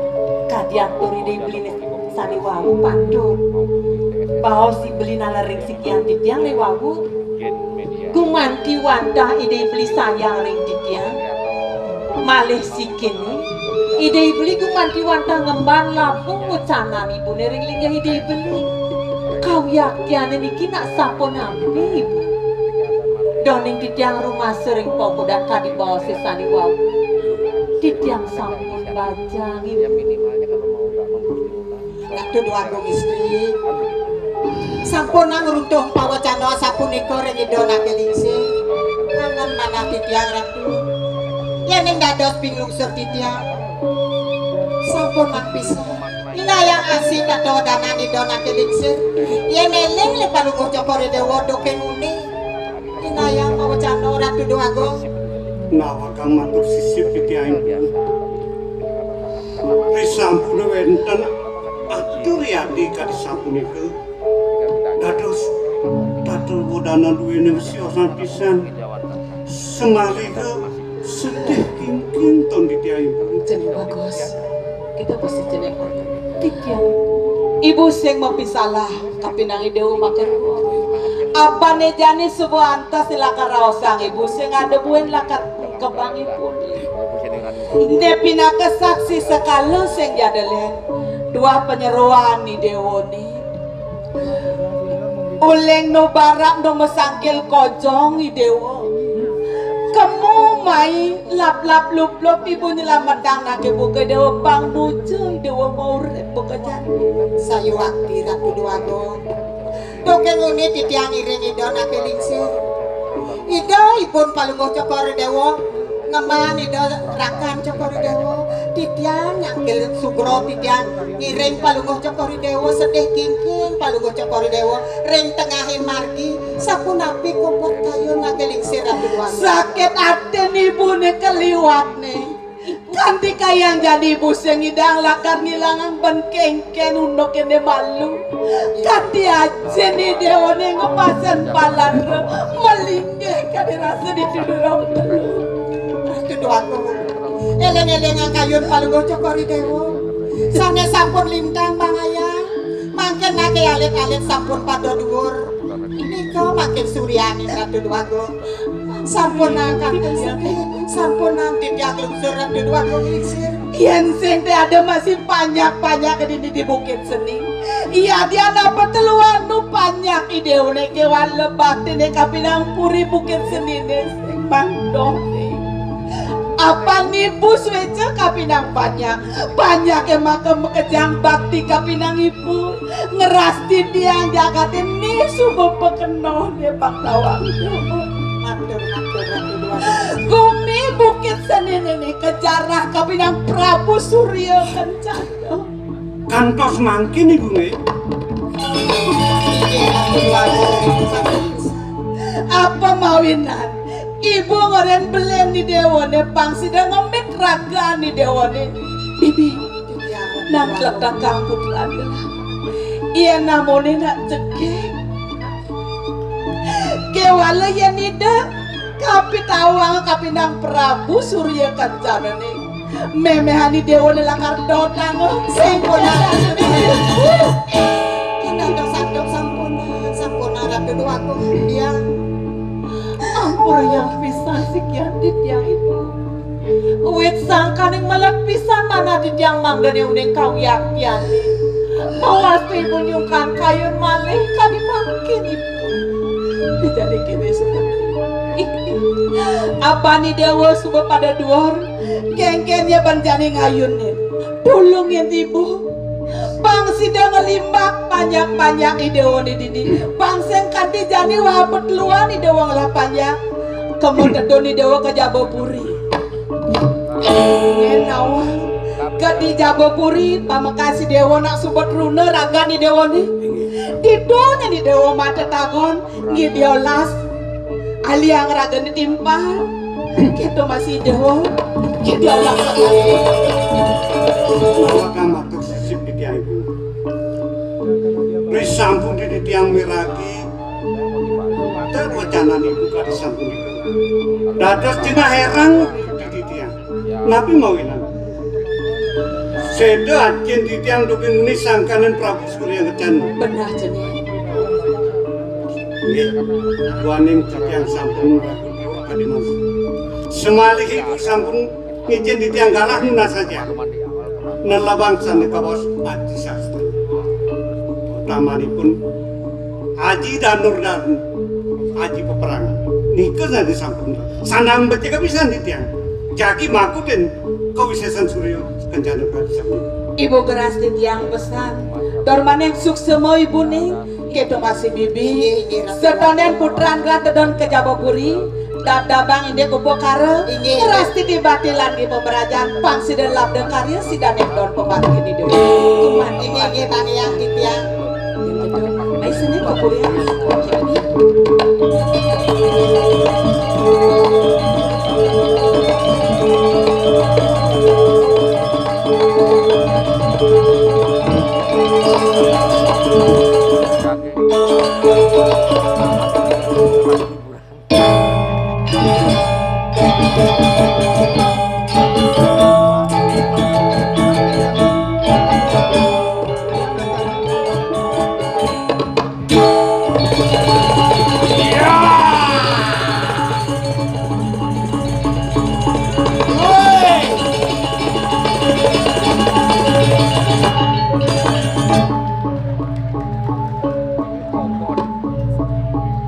kadi atur Ida I Beliné sané wau patut. Baos I Beli naler ring sikian titiang né wau. Gumanti wantah Ida I Beli sayang ring titiang. Malih sikiné, Ida I Beli gumanti wantah ngemban labung wecanan ibuné ring linggih Ida I Beli. Kawiyaktiané niki nak sapunapi, Ibu? Duaning titiang rumasa ring pagodan kadi baosé sané wau. Titiang sampun bajang, Ibu. Ratu Déwagung Istri, sampunang runtuh pawecana sapunika ring Ida Anaké Lingsir. Angen manah titiang, Ratu. Yéning dados pinglungsur titiang, sampunang pisan. Inayang asih tetawadanan Ida Anaké Lingsir. Yén éling ring Palungguh Cokor I Déwa duké nguni. Inayang mawecana, Ratu Déwagung. Nawegang matur sisip titiang. Risampun wénten atur yadi kadi sapunika. Dados tatel bodana duwéné siosan pisan. Semaliha sedih kingking ton titiang. Jeneng bagus. Kita pasti jeneng titiang. Ibu sing mapisalah kapinang Ida maka apané jani suba antos lakar raosang ibu sing ada buin lakar kebangipun. Né pinaka saksi sekala sing jadelen dua panyeroan Ida né. Uling nu barak nu masangkil kojong Ida. Kemu mai lap-lap lup-lup ibu nyelametang nake buka Ida pang nuju Ida maurip buka jani. Sayuwakti Ratu Déwagung. Duké nguni titiang ngiring Ida nake lingsir. Ida ipun Palungguh Cokor Déwa, ngemban Ida rakan Cokor Déwa. Titiang nyangkil sugra titiang ngiring Palungguh Cokor Déwa sedih kingking Palungguh Cokor Déwa ring tengahing margi. Sapunapi kupat kayun nake lingsir Ratu Déwagung. Sakit atin ibuné kaliwatné. Kanti kayang jani ibu sing ngidang lakar ngilangang ben kéngkén unduk kéné malu. Kanti ajin Ida né ngepasen palatra malinggih kadi rasa dituduh rong telu. Ratu Déwagung. Éling-élingang kayun Palungguh Cokor Déwa. Sané sampun lintang pangayah. Mangkin nake alit-alit sampun pada duur. Nika mangkin suryaning Ratu Déwagung. Sampunang kantun sedih, sampunang titiang lungsur Ratu Déwagung lingsir. Yén sing té ada masih panjak-panjak dini di Bukit Senin. Iya, dia napa teluan nu panjak Ida né kéwan lebatiné kapinang puri Bukit Seniné sing mangdoné. Apa nibus wéca kapinang panjak, panjaké maka makejang bakti kapinang ibu. Ngrastiti tiang jagaté né suba pakenoh né bak tawang. Matur, matur, Ratu Déwagung. Gumi Bukit Seniné né kajarah kapinang Prabu Surya Kencana. Kantos mangkin ibu né. Inggih, Ratu Déwagung. Apa mawinan? Ibu ngoren belen Ida né pang sida ngemit ragan Ida né. Bibi, nang tletang kang putran. Iya namune nak cekek. Kéwala yén Ida kapitawang kapinang Prabu Surya Kencana né. Méméhan Ida né lakar dotang. Sampun. Indah sampun, sampun, sampun, Ratu Déwagung. Iya. Ampurayang pisan sikian titiang ibu. Wit sangkaning melet pisan manah titiang mangdané uning kawiaktiané. Mawastu ibu nyungkan kayun malih kadi mangkin ibu. Dijadi kéné seperti. Apani Déwa suba pada duur, kéngkén ya ban jani ngayunin. Tulungin ibu. Pang sida ngelimbak panjak-panjak Ida né dini. Pang sing kanti jani wah petluan Ida ngelah panjak. Kemu tedun Ida ka Jabapuri. Yén nawang ka di Jabapuri, pamekas Ida nak suba truna ragan Ida né. Ditu nyén Ida mata tagon. Nggih diolas. Aliang ragane timpal. Kita masih jauh. Nggih diolas. Mawakang matur sisip titiang ibu. Risampun titiang miragi. Ter wacanan ibu kadi sampun. Dados jenah herang titiang. Napi mawinan? Séda ajin titiang dugi nguni sangkaning Prabu Surya Kencana. Benah jeneng. Nggih, duaning titiang sampun kadi mangkin. Semalih ibu sampun ngijin titiang galah nunas saja. Nelebang sane kawas aji sastra. Utamanipun Aji Danur dan Aji Peperangan. Nika sane sampun. Sanang becik pisan titiang. Jagi makutin kawisesan Surya Kencana Prabu Sampun. Ibu geras titiang pesan. Dormaning suksema ibu ning, kita masih bibi. Setanen putran gelah tedon ke Jabapuri. Dab-dabang indik upakara, ngrastiti bakti lan di pemerajan, pang sida labda karya sidaning don pemangkin idup. Kuman inggih, inggih, titiang. Ai sini kukuliah.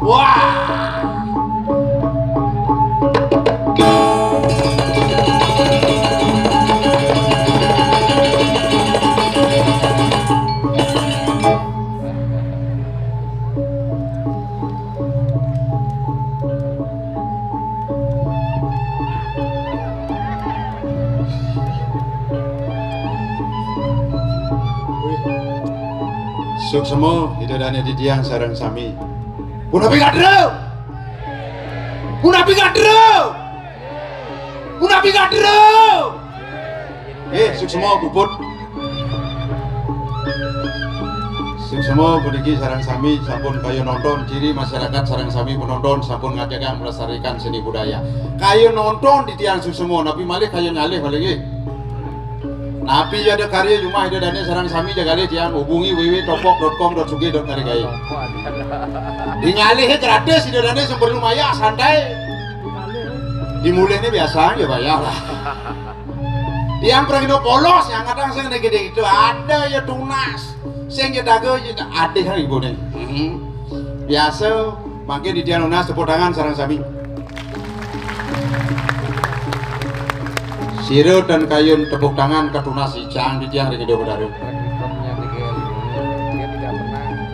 Wah. Suksma, Ida Dane titiang sareng sami. Punapi kadru? Punapi kadru? Punapi kadru? Eh, suksma puput. Suksma puniki sareng sami sampun kayun nonton, ciri masyarakat sareng sami penonton sampun ngajagang melestarikan seni budaya. Kayun nonton titiang suksma, napi malih kayun ngalih malih nggih. Napi ada karya jumah Ida Dane sareng sami jagalih tiang hubungi w w w topok dot com dot sugih dot ngargai. Di ngalih gratis Ida Dane sing perlu mayah santai. Di mulihne biasa ya bayar lah. Tiang pragina polos yang kadang sing gede itu ada ya tunas. Sing ya daga ya ada kan ibune. Hmm. Biasa mangkin titiang nunas tepuk tangan sareng sami. Sira tan kayun tepuk tangan katunas ijang titiang ring Ida Betara.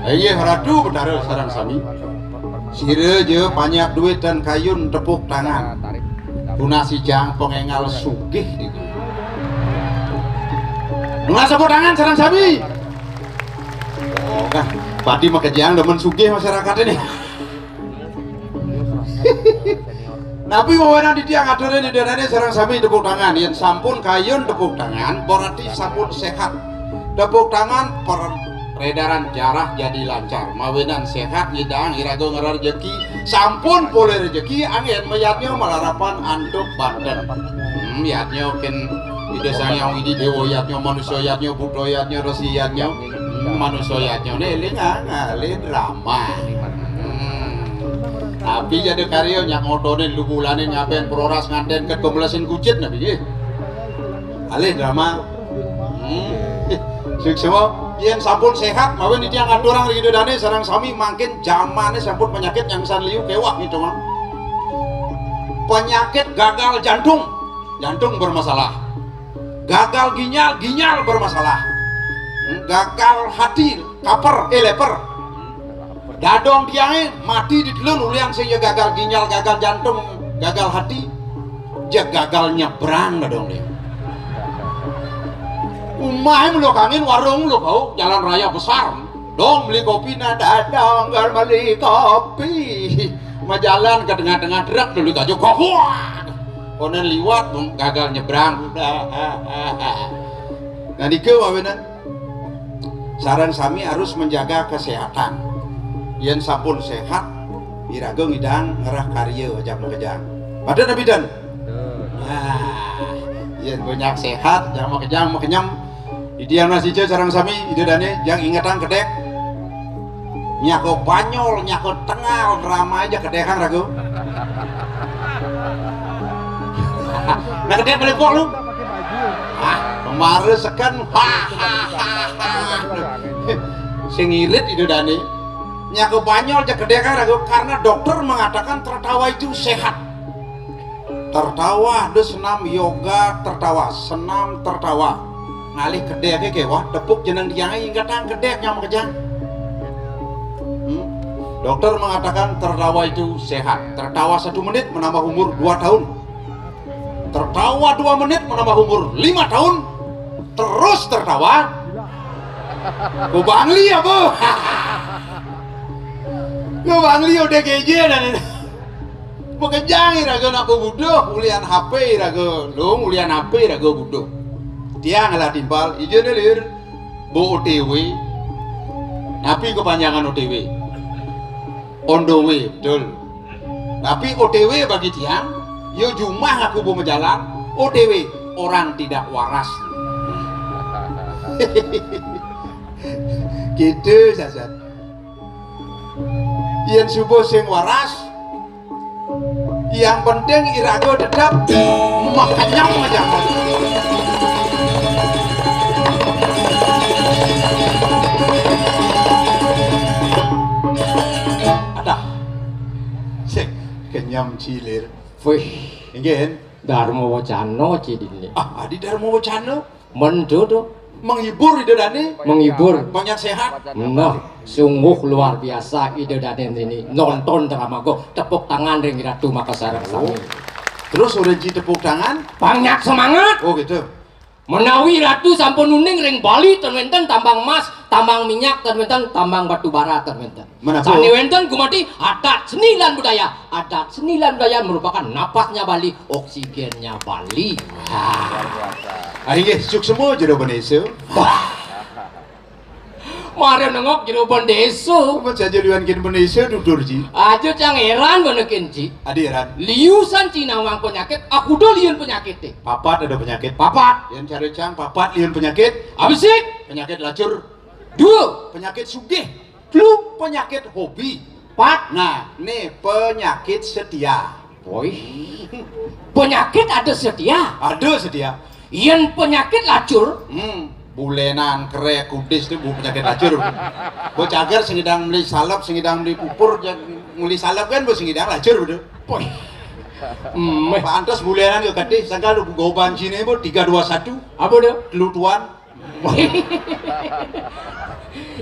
Inggih Ratu Betara sareng sami. Sira ja panyak duit tan kayun tepuk tangan. Tunas ijang pangengal sugih niku. Nunas tepuk tangan sareng sami. Oh, kan pati makejang demen sugih masyarakat ini. Napi wewenang titiang aturin Ida Dane sareng sami tepuk tangan. Yen sampun kayun tepuk tangan, berarti sampun sehat. Tepuk tangan, peredaran darah jadi lancar. Mawinan sehat, nyidang iraga ngrerejeki, sampun polih rejeki, anggen mayadnya malarapan antuk banten. Hmm, yadnya ken Ida Sang Hyang Widi Dewa yadnya, manusia yadnya, Buddha yadnya, Resi yadnya. Hmm, manusia yadnya ne eling ah, ngalih drama. Hmm. Tapi jadi karya nyak ngotone lu bulane ngaben proras nganten ket pemelesin kucit nabi nggih. Alih drama. Hmm. Suksma, yen sampun sehat, mawin titiang ngaturang ring Ida Dane sareng sami mangkin jamane sampun penyakit yang san liu kewah gitu mah. Penyakit gagal jantung, jantung bermasalah. Gagal ginjal, ginjal bermasalah. Hmm, gagal hati, kaper, eh leper. Dadong tiange mati di telun ulian sing ya gagal ginjal, gagal jantung, gagal hati. Ja gagal nyebrang dadong dia. Umahe melo kangin warung lo kau, jalan raya besar. Dong beli kopi nah dadong gal beli kopi. Majalan ke tengah-tengah truk dulu kaju kopi. Konen liwat gagal nyebrang. Udah. Nah, nika wawinan. Sareng sami harus menjaga kesehatan. Yen sampun sehat, iraga ngidang ngerah karya jam makejang. Pada nabi dan. Nah, yen banyak sehat, jam makejang makenyem. Idi yang nasi sareng sami, Ida Dane, yang ingetang kedek. Nyako Banyol, nyako Tengal, drama aja kedekang ragu. Nah, kedek balik kok lu. Ah, kemarin seken. Sing irit Ida Dane. Nyako Banyol aja kedekang ragu karena dokter mengatakan tertawa itu sehat. Tertawa, ada senam yoga tertawa, senam tertawa. Ngalih kedek kewah, tepuk jeneng tiang ingetang kedek nyama kejang. Hmm? Dokter mengatakan tertawa itu sehat. Tertawa satu menit menambah umur dua tahun. Tertawa dua menit menambah umur lima tahun. Terus tertawa. Ku Bangli ya, Bu? Ku Bangli udah geje dan ini. Makejang iraga nak bebuduh, ulian H P iraga, dong ulian H P iraga buduh. Tiang lah timpal, ijene lir, bo O T W. Napi kepanjangan O T W? On the way, betul. Tapi O T W bagi tiang, Yo jumah aku bu majalan, O T W, orang tidak waras. Gitu saja. Yen subuh sing waras, yang penting iraga tetep makenyem aja. Adah, sing kenyem cilir. Wih, inggih. Dharma Wacana ci dini. Ah, adi Dharma Wacana. Mendo to. Menghibur Ida Dane. Menghibur. Banyak sehat. Nah, sungguh luar biasa Ida Dane ini. Nonton drama go. Tepuk tangan ring Ratu Makassar sami. Terus udah ji tepuk tangan. Banyak semangat. Oh, gitu. Menawi Ratu sampun uning ring Bali, ten wenten tambang emas, tambang minyak, ten wenten tambang batu bara, ten wenten. Menapa? Sane wenten gumanti adat seni lan budaya. Adat seni lan budaya merupakan napasnya Bali, oksigennya Bali. Ah, inggih, suksma Jero Bendesa. Mara nengok Jero Bendesa. Amat saja liwan kin Bendesa tutur ji. Aja cang heran benekin ji. Adi heran. Liusan ci nawang penyakit, aku do liun penyakit. Papat ada penyakit. Papat. Yang cari cang papat liun penyakit. Abisik. Penyakit lacur. Dua. Penyakit sugih. Telu. Penyakit hobi. Pat. Nah, nih penyakit setia. Woi. Penyakit ada setia. Ada setia. Yen penyakit lacur. Hmm, bulenan, kerek, kudis tu bu penyakit lacur. Bu cager sing ngidang meli salep, sing ngidang meli pupur, ja-, meli salep kan bu sing ngidang lacur betul. Woi. Hmm. Pantes bulenan ke kati, sangkal goban sini bu tiga dua satu. Apa tu? Telu tuan.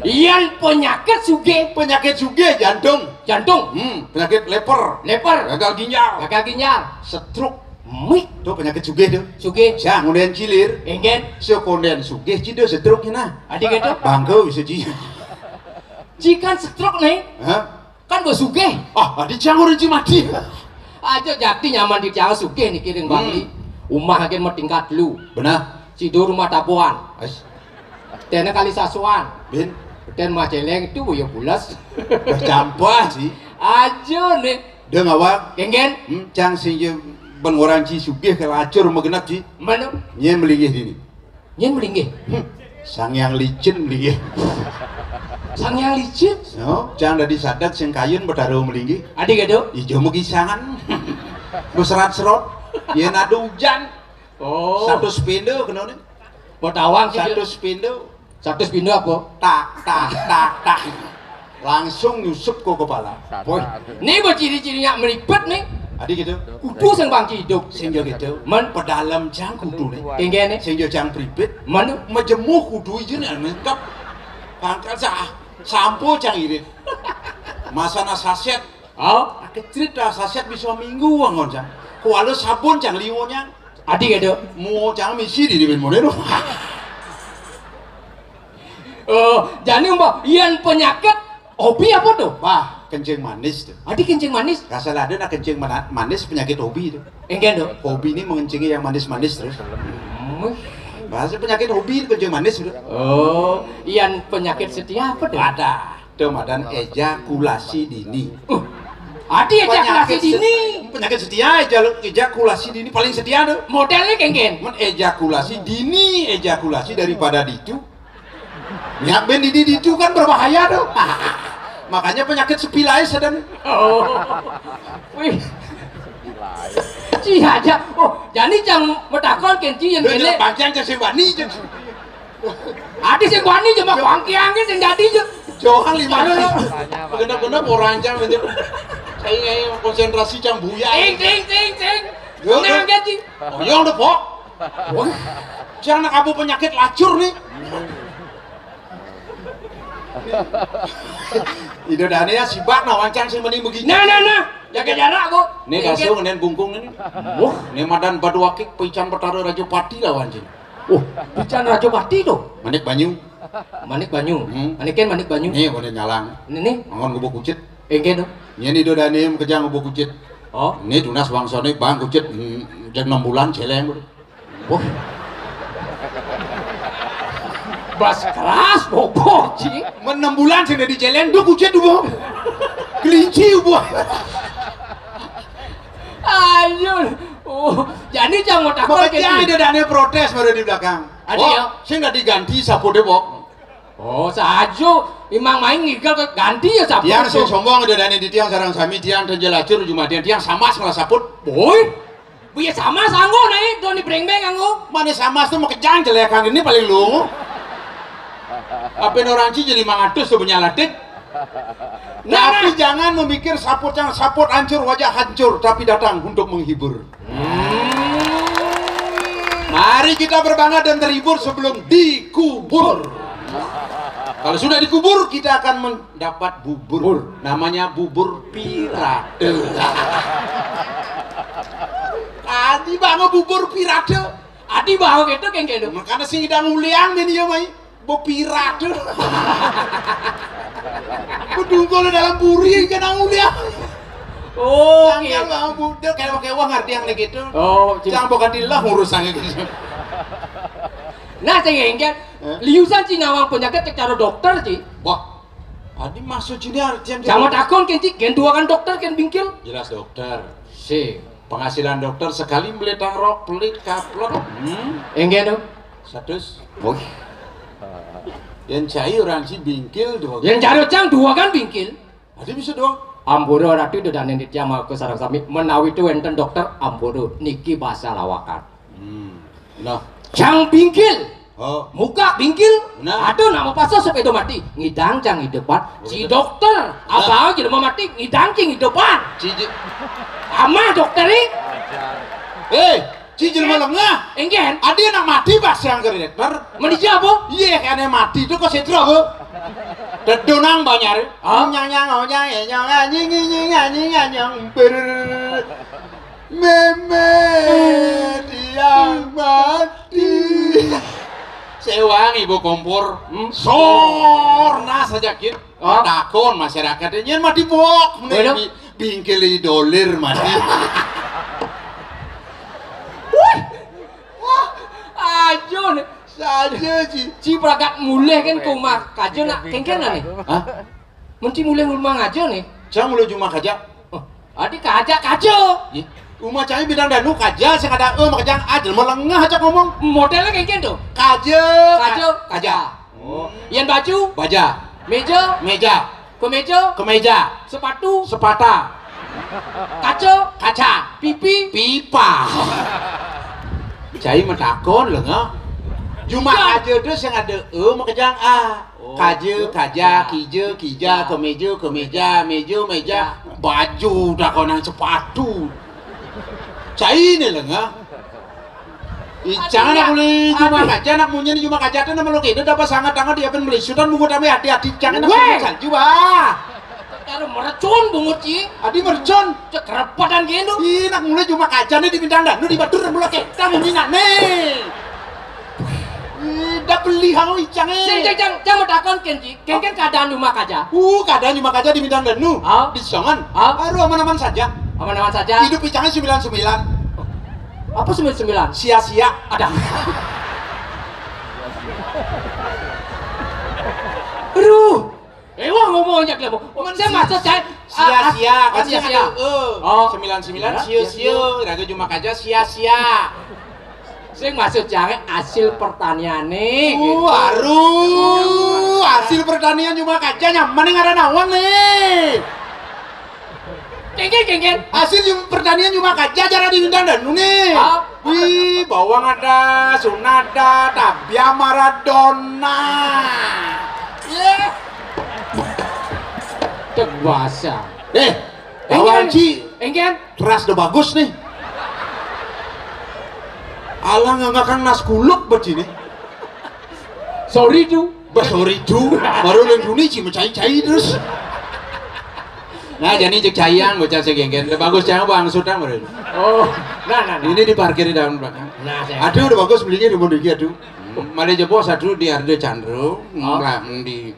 Yan penyakit sugih. Penyakit sugih jantung. Jantung. Hmm, penyakit leper. Leper. Gagal ginjal. Gagal ginjal. Stroke. Mih. Tu penyakit sugih tu. Sugih. Sing konden cilir. Enggen. Sing konden sugih ci da stroke nah. Adi gitu. Bangga bisa ji. Jikan stroke nih. Hah? Kan bos sugih. Ah, adi cang orang ci mati. Aja jati nyaman di cang sugih niki ring Bali. Hmm. Umah agen matingkat telu. Benar. Sido rumah tabuhan. Ais. Tena kali sasuan. Bin. Ten mah celeng itu ya pulas. Campah sih. Aja nih. Dia ngawak. Kengken. Hmm, cang sing je ben orang ci sugih ke lacur magenap ci. Mana? Nyen melinggih dini. Nyen melinggih. Hmm. Sang yang licin melinggih. Sang yang licin. No, cang dadi sadat sing kayun betara melinggih. Adi gitu. Ijo megisangan. Beserat-serot. Yen ada hujan. Oh. Satu sepinda kena ni. Betawang sih. Satu sepinda. Satu sepinda apa? Tak, tak, tak, tak. Langsung nyusup ke kepala. Woi, ni berciri-cirinya meripet ni. Adi gitu. Kudu sing bangki hidup. Sing jo gitu. Men pedalem cang kudu ni. Kengke ni. Sing jo cang pripit. Menu. Mejemuh kudu ijo ni lengkap. Pangkat sah. Sampo cang irit. Masana saset. Oh, kecrit dah saset bisa minggu angon cang. Kuala sabun cang liunya. Adi gitu. Mau cang misi di di ben model. Oh, jani mbak, yan penyakit hobi apa tuh? Wah, kencing manis tuh. Adi kencing manis? Asal ada nak kencing mana-, manis penyakit hobi tuh. Enggak tuh. Hobi ini mengencingi yang manis-manis terus. Hmm. Bahasa penyakit hobi itu kencing manis tuh. Oh, yan penyakit setia apa tuh? Ada. Tuh madan ejakulasi dini. Uh, adi ejakulasi penyakit se-, dini. Penyakit setia eja-, ejakulasi dini paling setia tuh. Modelnya kengken. Men ejakulasi dini, ejakulasi daripada ditu. Nyak ben didi ditu kan berbahaya tuh. Makanya penyakit sepilais ada nih. Oh. Wih. Ci aja. Oh, jani cang metakon kenci yang dia ini. Panjang cang sing wani cang. Adi sing wani cuma kuangkiangnya sing jadi je. Johan lima. Aduh, lo. Benar-benar orang cang aja. Saya konsentrasi cang buya. Ting, ting, ting, ting. Yo, tenang tuh. Aja, Ci. Oh, yang udah pok. Wah, jangan kamu penyakit lacur nih. Ida dane ya sibak nah wancang sing mending begini. Nah, nah, nah. Jaga jarak, Bu. Nih kasung nen bungkung ini. Wah, nih madan badu akik pican Betara Raja Pati lah wancing. Oh, pican Raja Pati tuh. Manik banyu. Manik banyu. Hmm. Manikin manik banyu. Nih boleh nyalang. Ini nih. Mangon gubuk kucit. Engke tuh. Yen Ida dane kejang gubuk kucit. Oh. Ini tunas bangsane bang kucit, hmm, jam enam bulan celeng. Wah. Bas keras bobok, Ci. Men enam bulan sing dadi celeng, duk ucit ubo. Kelinci ubo. Ayo, Oh, jani cang mau takon. Makejang kéné. Ida dané protes mara di belakang. Adi, oh, ya? Sing nggak diganti saput, Bok. Oh, saja. Imang main ngigel ke ganti ya saput. Tiang sing sombong ida dané di tiang sareng sami, tiang ten jelacur jumadian, tiang samas malah saput. Boy. Buya samas anggo naé, doni bréngbéng anggo. Mané samas tuh makejang jelék kang ini paling lu. Apa orang ci jadi mangatus tuh punya latik. Nah, tapi nah, jangan memikir saput yang saput hancur, wajah hancur, tapi datang untuk menghibur. Hmm. Mari kita berbangga dan terhibur sebelum dikubur. Kalau sudah dikubur, kita akan mendapat bubur. Bur. Namanya bubur pirate. Adi banget bubur pirate. Adi banget gitu, kayak gitu. Makanya sing idang uliang, men, iya, mai. Bo pirate. Bedungkul dalam buri, kan uliang. Oh, iya. Tanggal mau budek, kayak pakai uang ngerti yang gitu. Oh, cing. Jangan bukan di lah urusannya gitu. Nah, sing engké, eh? Liusan ci nawang penyakit cék cara dokter, ci. Wah, adi maksud ini artian. Jangan takon kén, ci, kén dua kan dokter kén bingkil. Jelas dokter. Si. Penghasilan dokter sekali beli tangrok, pelit, kaplok. Hmm. Enggak dong. Satu. Wih. Yang cai orang si bingkil dua. Yang cari cang dua kan bingkil. Ada bisa doang. Ampura ratu ida dané nitya maka sareng sami menawi itu wénten dokter ampura niki basa lawakan. Hmm. Nah. Cang bingkil. Oh. Muka bingkil. Nah. Aduh, nama pasal sepeda mati. Ngidang cang hidupan. Oh, si dokter. Nah. Abang jelema mati ngidang cing hidupan. Cici. Amah dokter ini. Eh, Ci jelema lengah. Enggén. Adi anak mati pas yang ke dokter. Menija apa? Iya, kene mati itu kok sedra apa? Dedonang banyak. Ah? Nyang nyang oh nyang eh nyang anjing anjing anjing anjing ber. Meme tiang mati. Sewang ibu kompor. Hmm? Sorna saja kin. Oh. Takon masyarakat nyén mati bok. Waduh. Bingkil dolir mati. Wih. Wah, ajo nih. Saja, Ci. Ci pragat mulih kan ke rumah kaja nak kéngkén nih. Hah? Mun Ci mulih rumah ngaja nih. Cang mulih rumah kaja. Oh, adi kaja kaja. Ih, rumah cai bintang danu kaja sing ada eh makejang aja melengah aja ngomong. Modelnya kéngkén tuh. Kaja. Kaja, kaja. Oh. Yén baju? Baja. Méja? Méja. Keméja? Keméja. Sepatu? Sepata. Kaca? Kaca. Pipi? Pipa. Cai matakon lho, ngé. Juma kaja tuh sing ada e makejang a. Oh. Kaja, kaja, kija, kija, keméja, keméja, méja, méja, baju, takonan sepatu. Cai né lho, ngé. Icang anak mulai juma kaja, anak munyi juma kaja tuh nama lo kene dapat sangat tangan dia pun melisutan buku tapi hati-hati icang anak wéh. Salju bah. Karo merecun bungut ci. Adi merecun. Cék kerepetan gini. Ih, anak mulai juma kaja nih di bintang dan lu di batur mulai kita munyi nih. Ih, dah beli hau icang eh. Sing cang cang cang mau takon kén ci. Kéngkén keadaan rumah kaja. Uh, keadaan rumah kaja di bintang dan nu. Ah. Di Songan. Ah. Aduh aman-aman saja. Aman-aman saja. Hidup icangnya sembilan sembilan. Apa sembilan sembilan? Sia-sia. Ada. Aduh. Eh, wah ngomong aja kamu. Saya maksud saya sia-sia kan sia-sia. Oh, sembilan sembilan sio-sio. Raga cuma kaja sia-sia. Sing maksud jangan hasil pertanian nih. Waduh, hasil pertanian cuma kaja nyaman nih ngaran awang nih. Kéngkén, kéngkén. Hasil pertanian cuma kaja cara di bintang dan nih. Wih, bawang ada, suna ada, tabia Maradona. Iya. Cek bahasa. Eh, bawang ci. Engkén. Keras udah bagus nih. Alah nggak ngakan nas kuluk buat sini. Sorry tuh. Bah sorry tuh. Baru lenduni ci mencai-cai terus. Nah, jadi cek cayang bocah segenggen. Udah bagus cayang bang sutang baru. Oh, nah nah nah. Ini diparkir di dalam belakang. Nah, saya. Aduh udah bagus belinya di Mondigi aduh. Malah jebos aduh di Ardo Chandro, oh. Di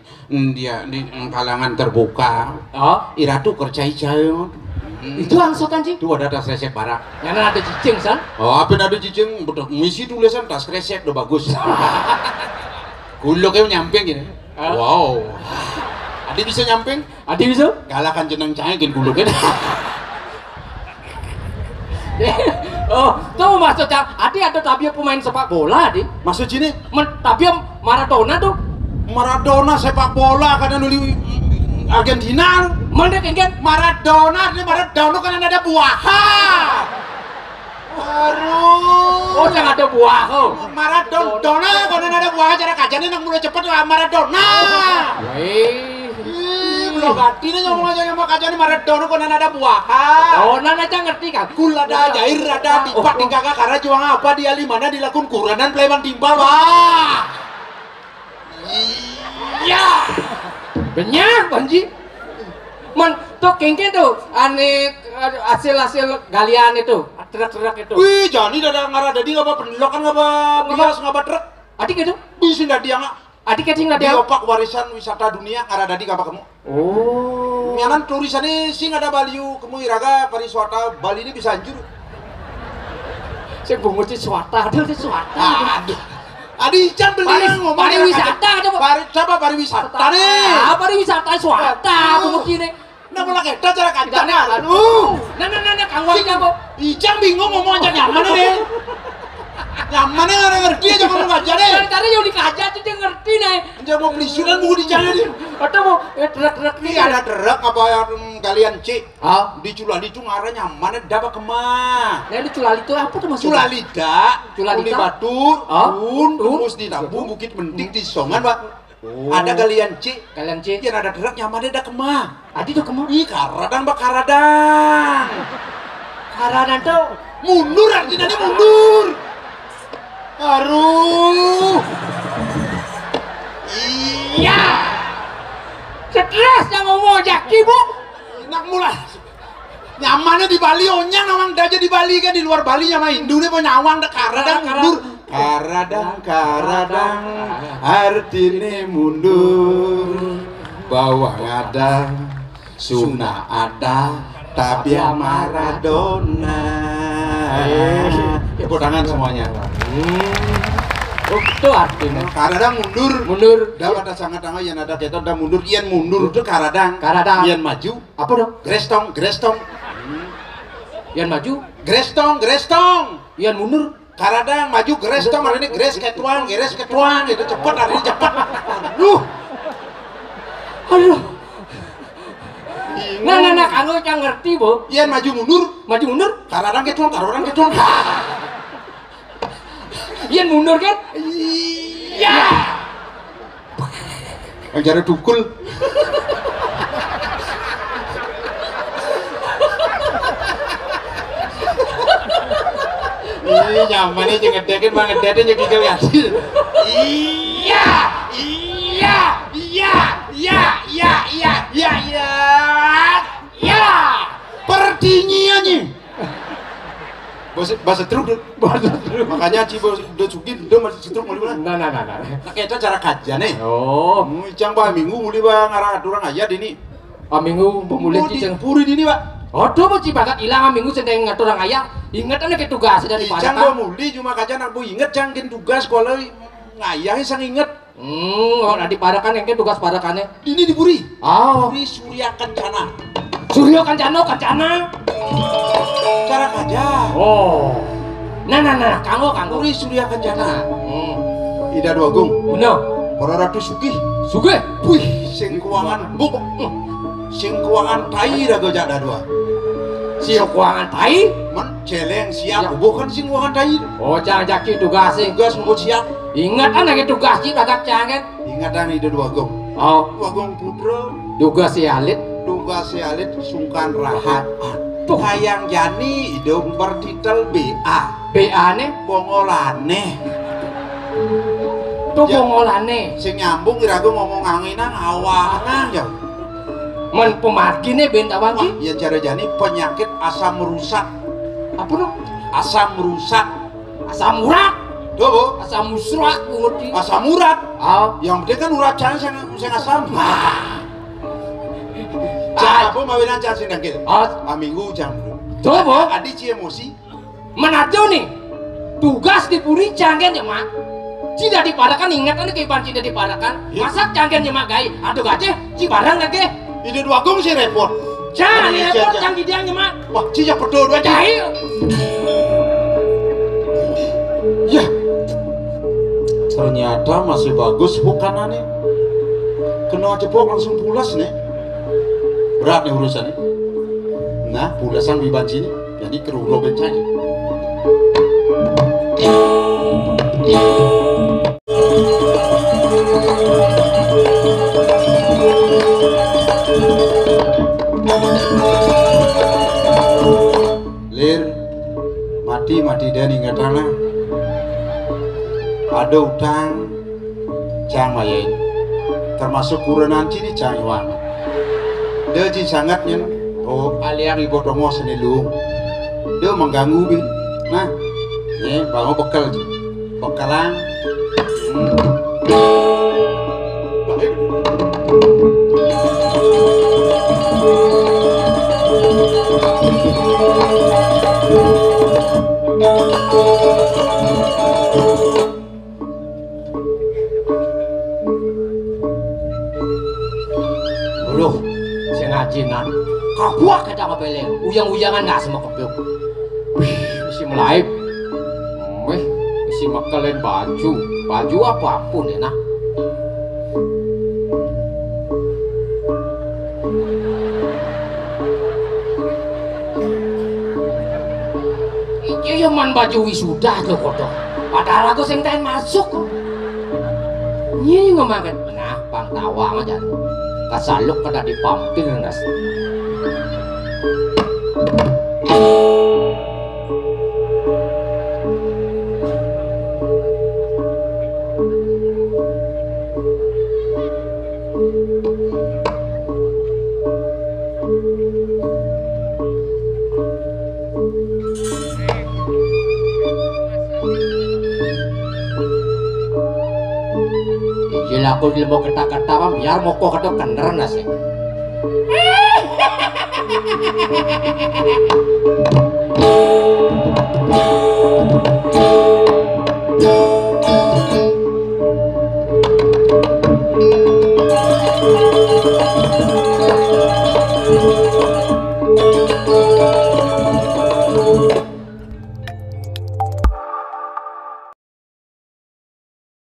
dia di kalangan terbuka. Oh. Iratu kercai cayang. Itu angsutan ci. Tuh ada tas resep barak. Yang ada cicing san. Oh, apa ada cicing? Betul. Misi tulisan tas resep udah bagus. Kuluknya nyamping gini. Wow. Adi bisa nyamping? Adi bisa? Kalahkan jeneng cangin kuluknya. Oh, to maksud cang, adi ada tabia pemain sepak bola, di. Maksud sini? Men, tabia Maradona to. Maradona sepak bola kadang dulu Argentina. Mana kan? Maradona, ini Maradona kan ada buah. Aduh. Oh, yang ada buah. Oh. Maradona, kalau ada buah cara kajane nak mulai cepet lah Maradona. Weh. Ih, belum mati nih ngomong aja sama kajane Maradona, kalau ada buah. Oh, nana aja ngerti kan? Kul ada, jair ada, oh, tipak, oh, di kakak karena juang apa dia lima mana dilakukan kuranan Pleman timpal, wah. Iya. Benyah, Panji. Man, to kengken to, ane, hasil-hasil galian itu, truk-truk itu. Wih, jani dada ngarah dadi ngapa pendelokan, ngapa bias, ngapa truk. Adik itu? Bisa dadi yang adik itu nggak ada. Opak warisan wisata dunia ngarah dadi ngapa kamu? Oh. Nyanan tulisannya sing ada Bali, kamu iraga pariwisata Bali ini bisa hancur. Saya bungut si swata, ada si swata. Aduh. Adi icang beli pari-, yang ngomong pariwisata aja, Pak. Pari-, coba pariwisata nih. Ah, pariwisata swata, aduh, bungut ini. Nah, mulai kita cara kancane. Aduh. Nah, nah, nah, nah, kanggo aja, Bu. Icang bingung ngomong aja nyaman nih. Nyaman nih, nggak ngerti aja ngomong aja deh. Dari tadi yang dikaja tuh dia ngerti nih. Aja mau beli sudah mau di jalan nih. Atau mau, eh, truk-truk ini nih ada truk apa yang kalian cek? Ah, di Culali itu ngarah nyaman, ada apa kemah? Nah, di Culali itu apa tuh maksudnya? Culalita, Culalita. Uli Batur, ah, Tun, Tun, tembus di Tambu, Bukit Mentik, di Songan, Pak. Oh. Ada galian C. Galian C. Yang ada truk nyaman, ada kemah? Adi tuh kemah? Ih, karadang, Pak, karadang. Karadang tuh mundur, artinya dia mundur. Aduh. Iya. Stres yang ngomong aja, Bu. Enak mulai. Nyamannya di Bali, onyang nawang daja di Bali kan, di luar Bali nyaman Hindu nih, mau nyawang dah karadang mundur. Karadang, karadang, artine mundur. Bawah ngadang, Suna ada, tapi Maradona. Eh, tepuk tangan semuanya. Hmm. Oh, itu artinya. Karadang mundur. Mundur. Dah pada sangat tangga yang ada kita udah mundur, yang mundur itu karadang. Karadang. Yang maju. Apa dong? Grestong, grestong. Yang maju. Grestong, grestong. Yang mundur. Karadang maju grestong, hari ini gres ketuang, gres ketuang, itu cepet, hari ini cepet. Aduh. Aduh. Nah, nah, nah, kamu yang ngerti, Bu. Yang maju mundur. Maju mundur. Karadang ketuang, karadang ketuang. Yang mundur kan? Iya. Yang cara dukul. Ih, nyaman nih, jeung ngedekin mah ngedekin jeung gigil kasih. Iya, iya, iya, iya, iya, iya, iya, iya. Iya. Pertinyiannya. Bahasa, bahasa truk, Dut. Bahasa truk. Makanya Ci Bos, Dut Sugi, Dut masih setruk mau dimana? Nah, nah, nah, nah. Nah, kita cara kajian nih. Oh. Hmm, icang bah minggu muli bah ngarah aturang aja dini. Ah, minggu pemulih. Oh, di cicing. Puri dini, Pak. Aduh, mau cibakat hilang minggu sedang ngaturang aja. Ingat anak tugas dari icang bah muli cuma kajian aku inget cang gen tugas kalau ngayah sang inget. Hmm, oh, nah, di Parakan yang tugas Parakannya. Ini di Puri. Ah. Puri Surya Kencana. Surya Kencana, Kencana. Cara kajian. Oh. Nah, nah, nah, kanggo, kanggo. Puri Surya Kencana. Hmm. Ida Dwagung. Bener. Para Ratu Sugih. Sugih. Wih, sing kuangan buk. Hmm. Sing kuangan tai raga jak dadua. Sing kuangan tai? Men celeng siap, ya. Bukan sing kuangan tai. Oh, cang jaki tugas sih. Tugas mau siap. Ingat kan lagi tugas sih, bagak cang kan? Ingatan Ida Dwagung. Oh. Dwagung Putra. Tugas si alit. Tugas si alit sungkan rahat. Tuh. Kayang jani Ida bertitel B A. B A ne? Bongolane. Tuh ya. Bongolane. Sing nyambung iraga ngomong anginang awanang ya. Men pemargine ben tawangi. Wah, ya cara jani penyakit asam rusak. Apa no? Asam rusak. Asam urat. Tuh, Bu. Asam musrak, Bu, ngerti. Asam urat. Ah. Yang penting kan urat jangan sing, sing asam. Cak, apa mawinan cak sing dangkil? Ah. Ah, minggu jam. Tuh, Bu. Adi ci emosi. Menajo nih. Tugas di puri canggen ya, Mak. Cida di Parakan ingat kan kehidupan cida di Parakan. Iya. Masak canggen ya, Mak, gai. Aduh gajeh, ci barang lagi. Ide dua gong sih repot. Jangan repot, jangan didiang ya, Mak. Wah, ci ya betul dua ci. Jahil. Ternyata masih bagus bukanane. Kena jebok langsung pulas nih. Berat nih urusannya. Nah, pulasan wibanci nih. Jadi keruro bencana. Lir, mati-mati dan ingatana. Ada utang, cang mayain. Termasuk kurenan cini cang iwang. Dia cing sangat nyen. Oh, aliang ibu tongo seni luung. Dia mengganggu bin. Nah, nih, bangun bekel cing. Bekelang. Hmm. Uluh, sing ajinan. Kabuak kita ngepeleng. Uyang-uyangan nggak sama kebyuk. Wih, mesti melaib. Wih, mesti mekelen baju. Baju apapun enak. Iki ya man baju wisuda to, kodok. Padahal aku sing ten masuk. Nyi ngomongin, nah, pang tawang aja. Kasaluk kada dipampil, Nas. Iki laku ilmu kata-kata, biar moko kata kener nasi.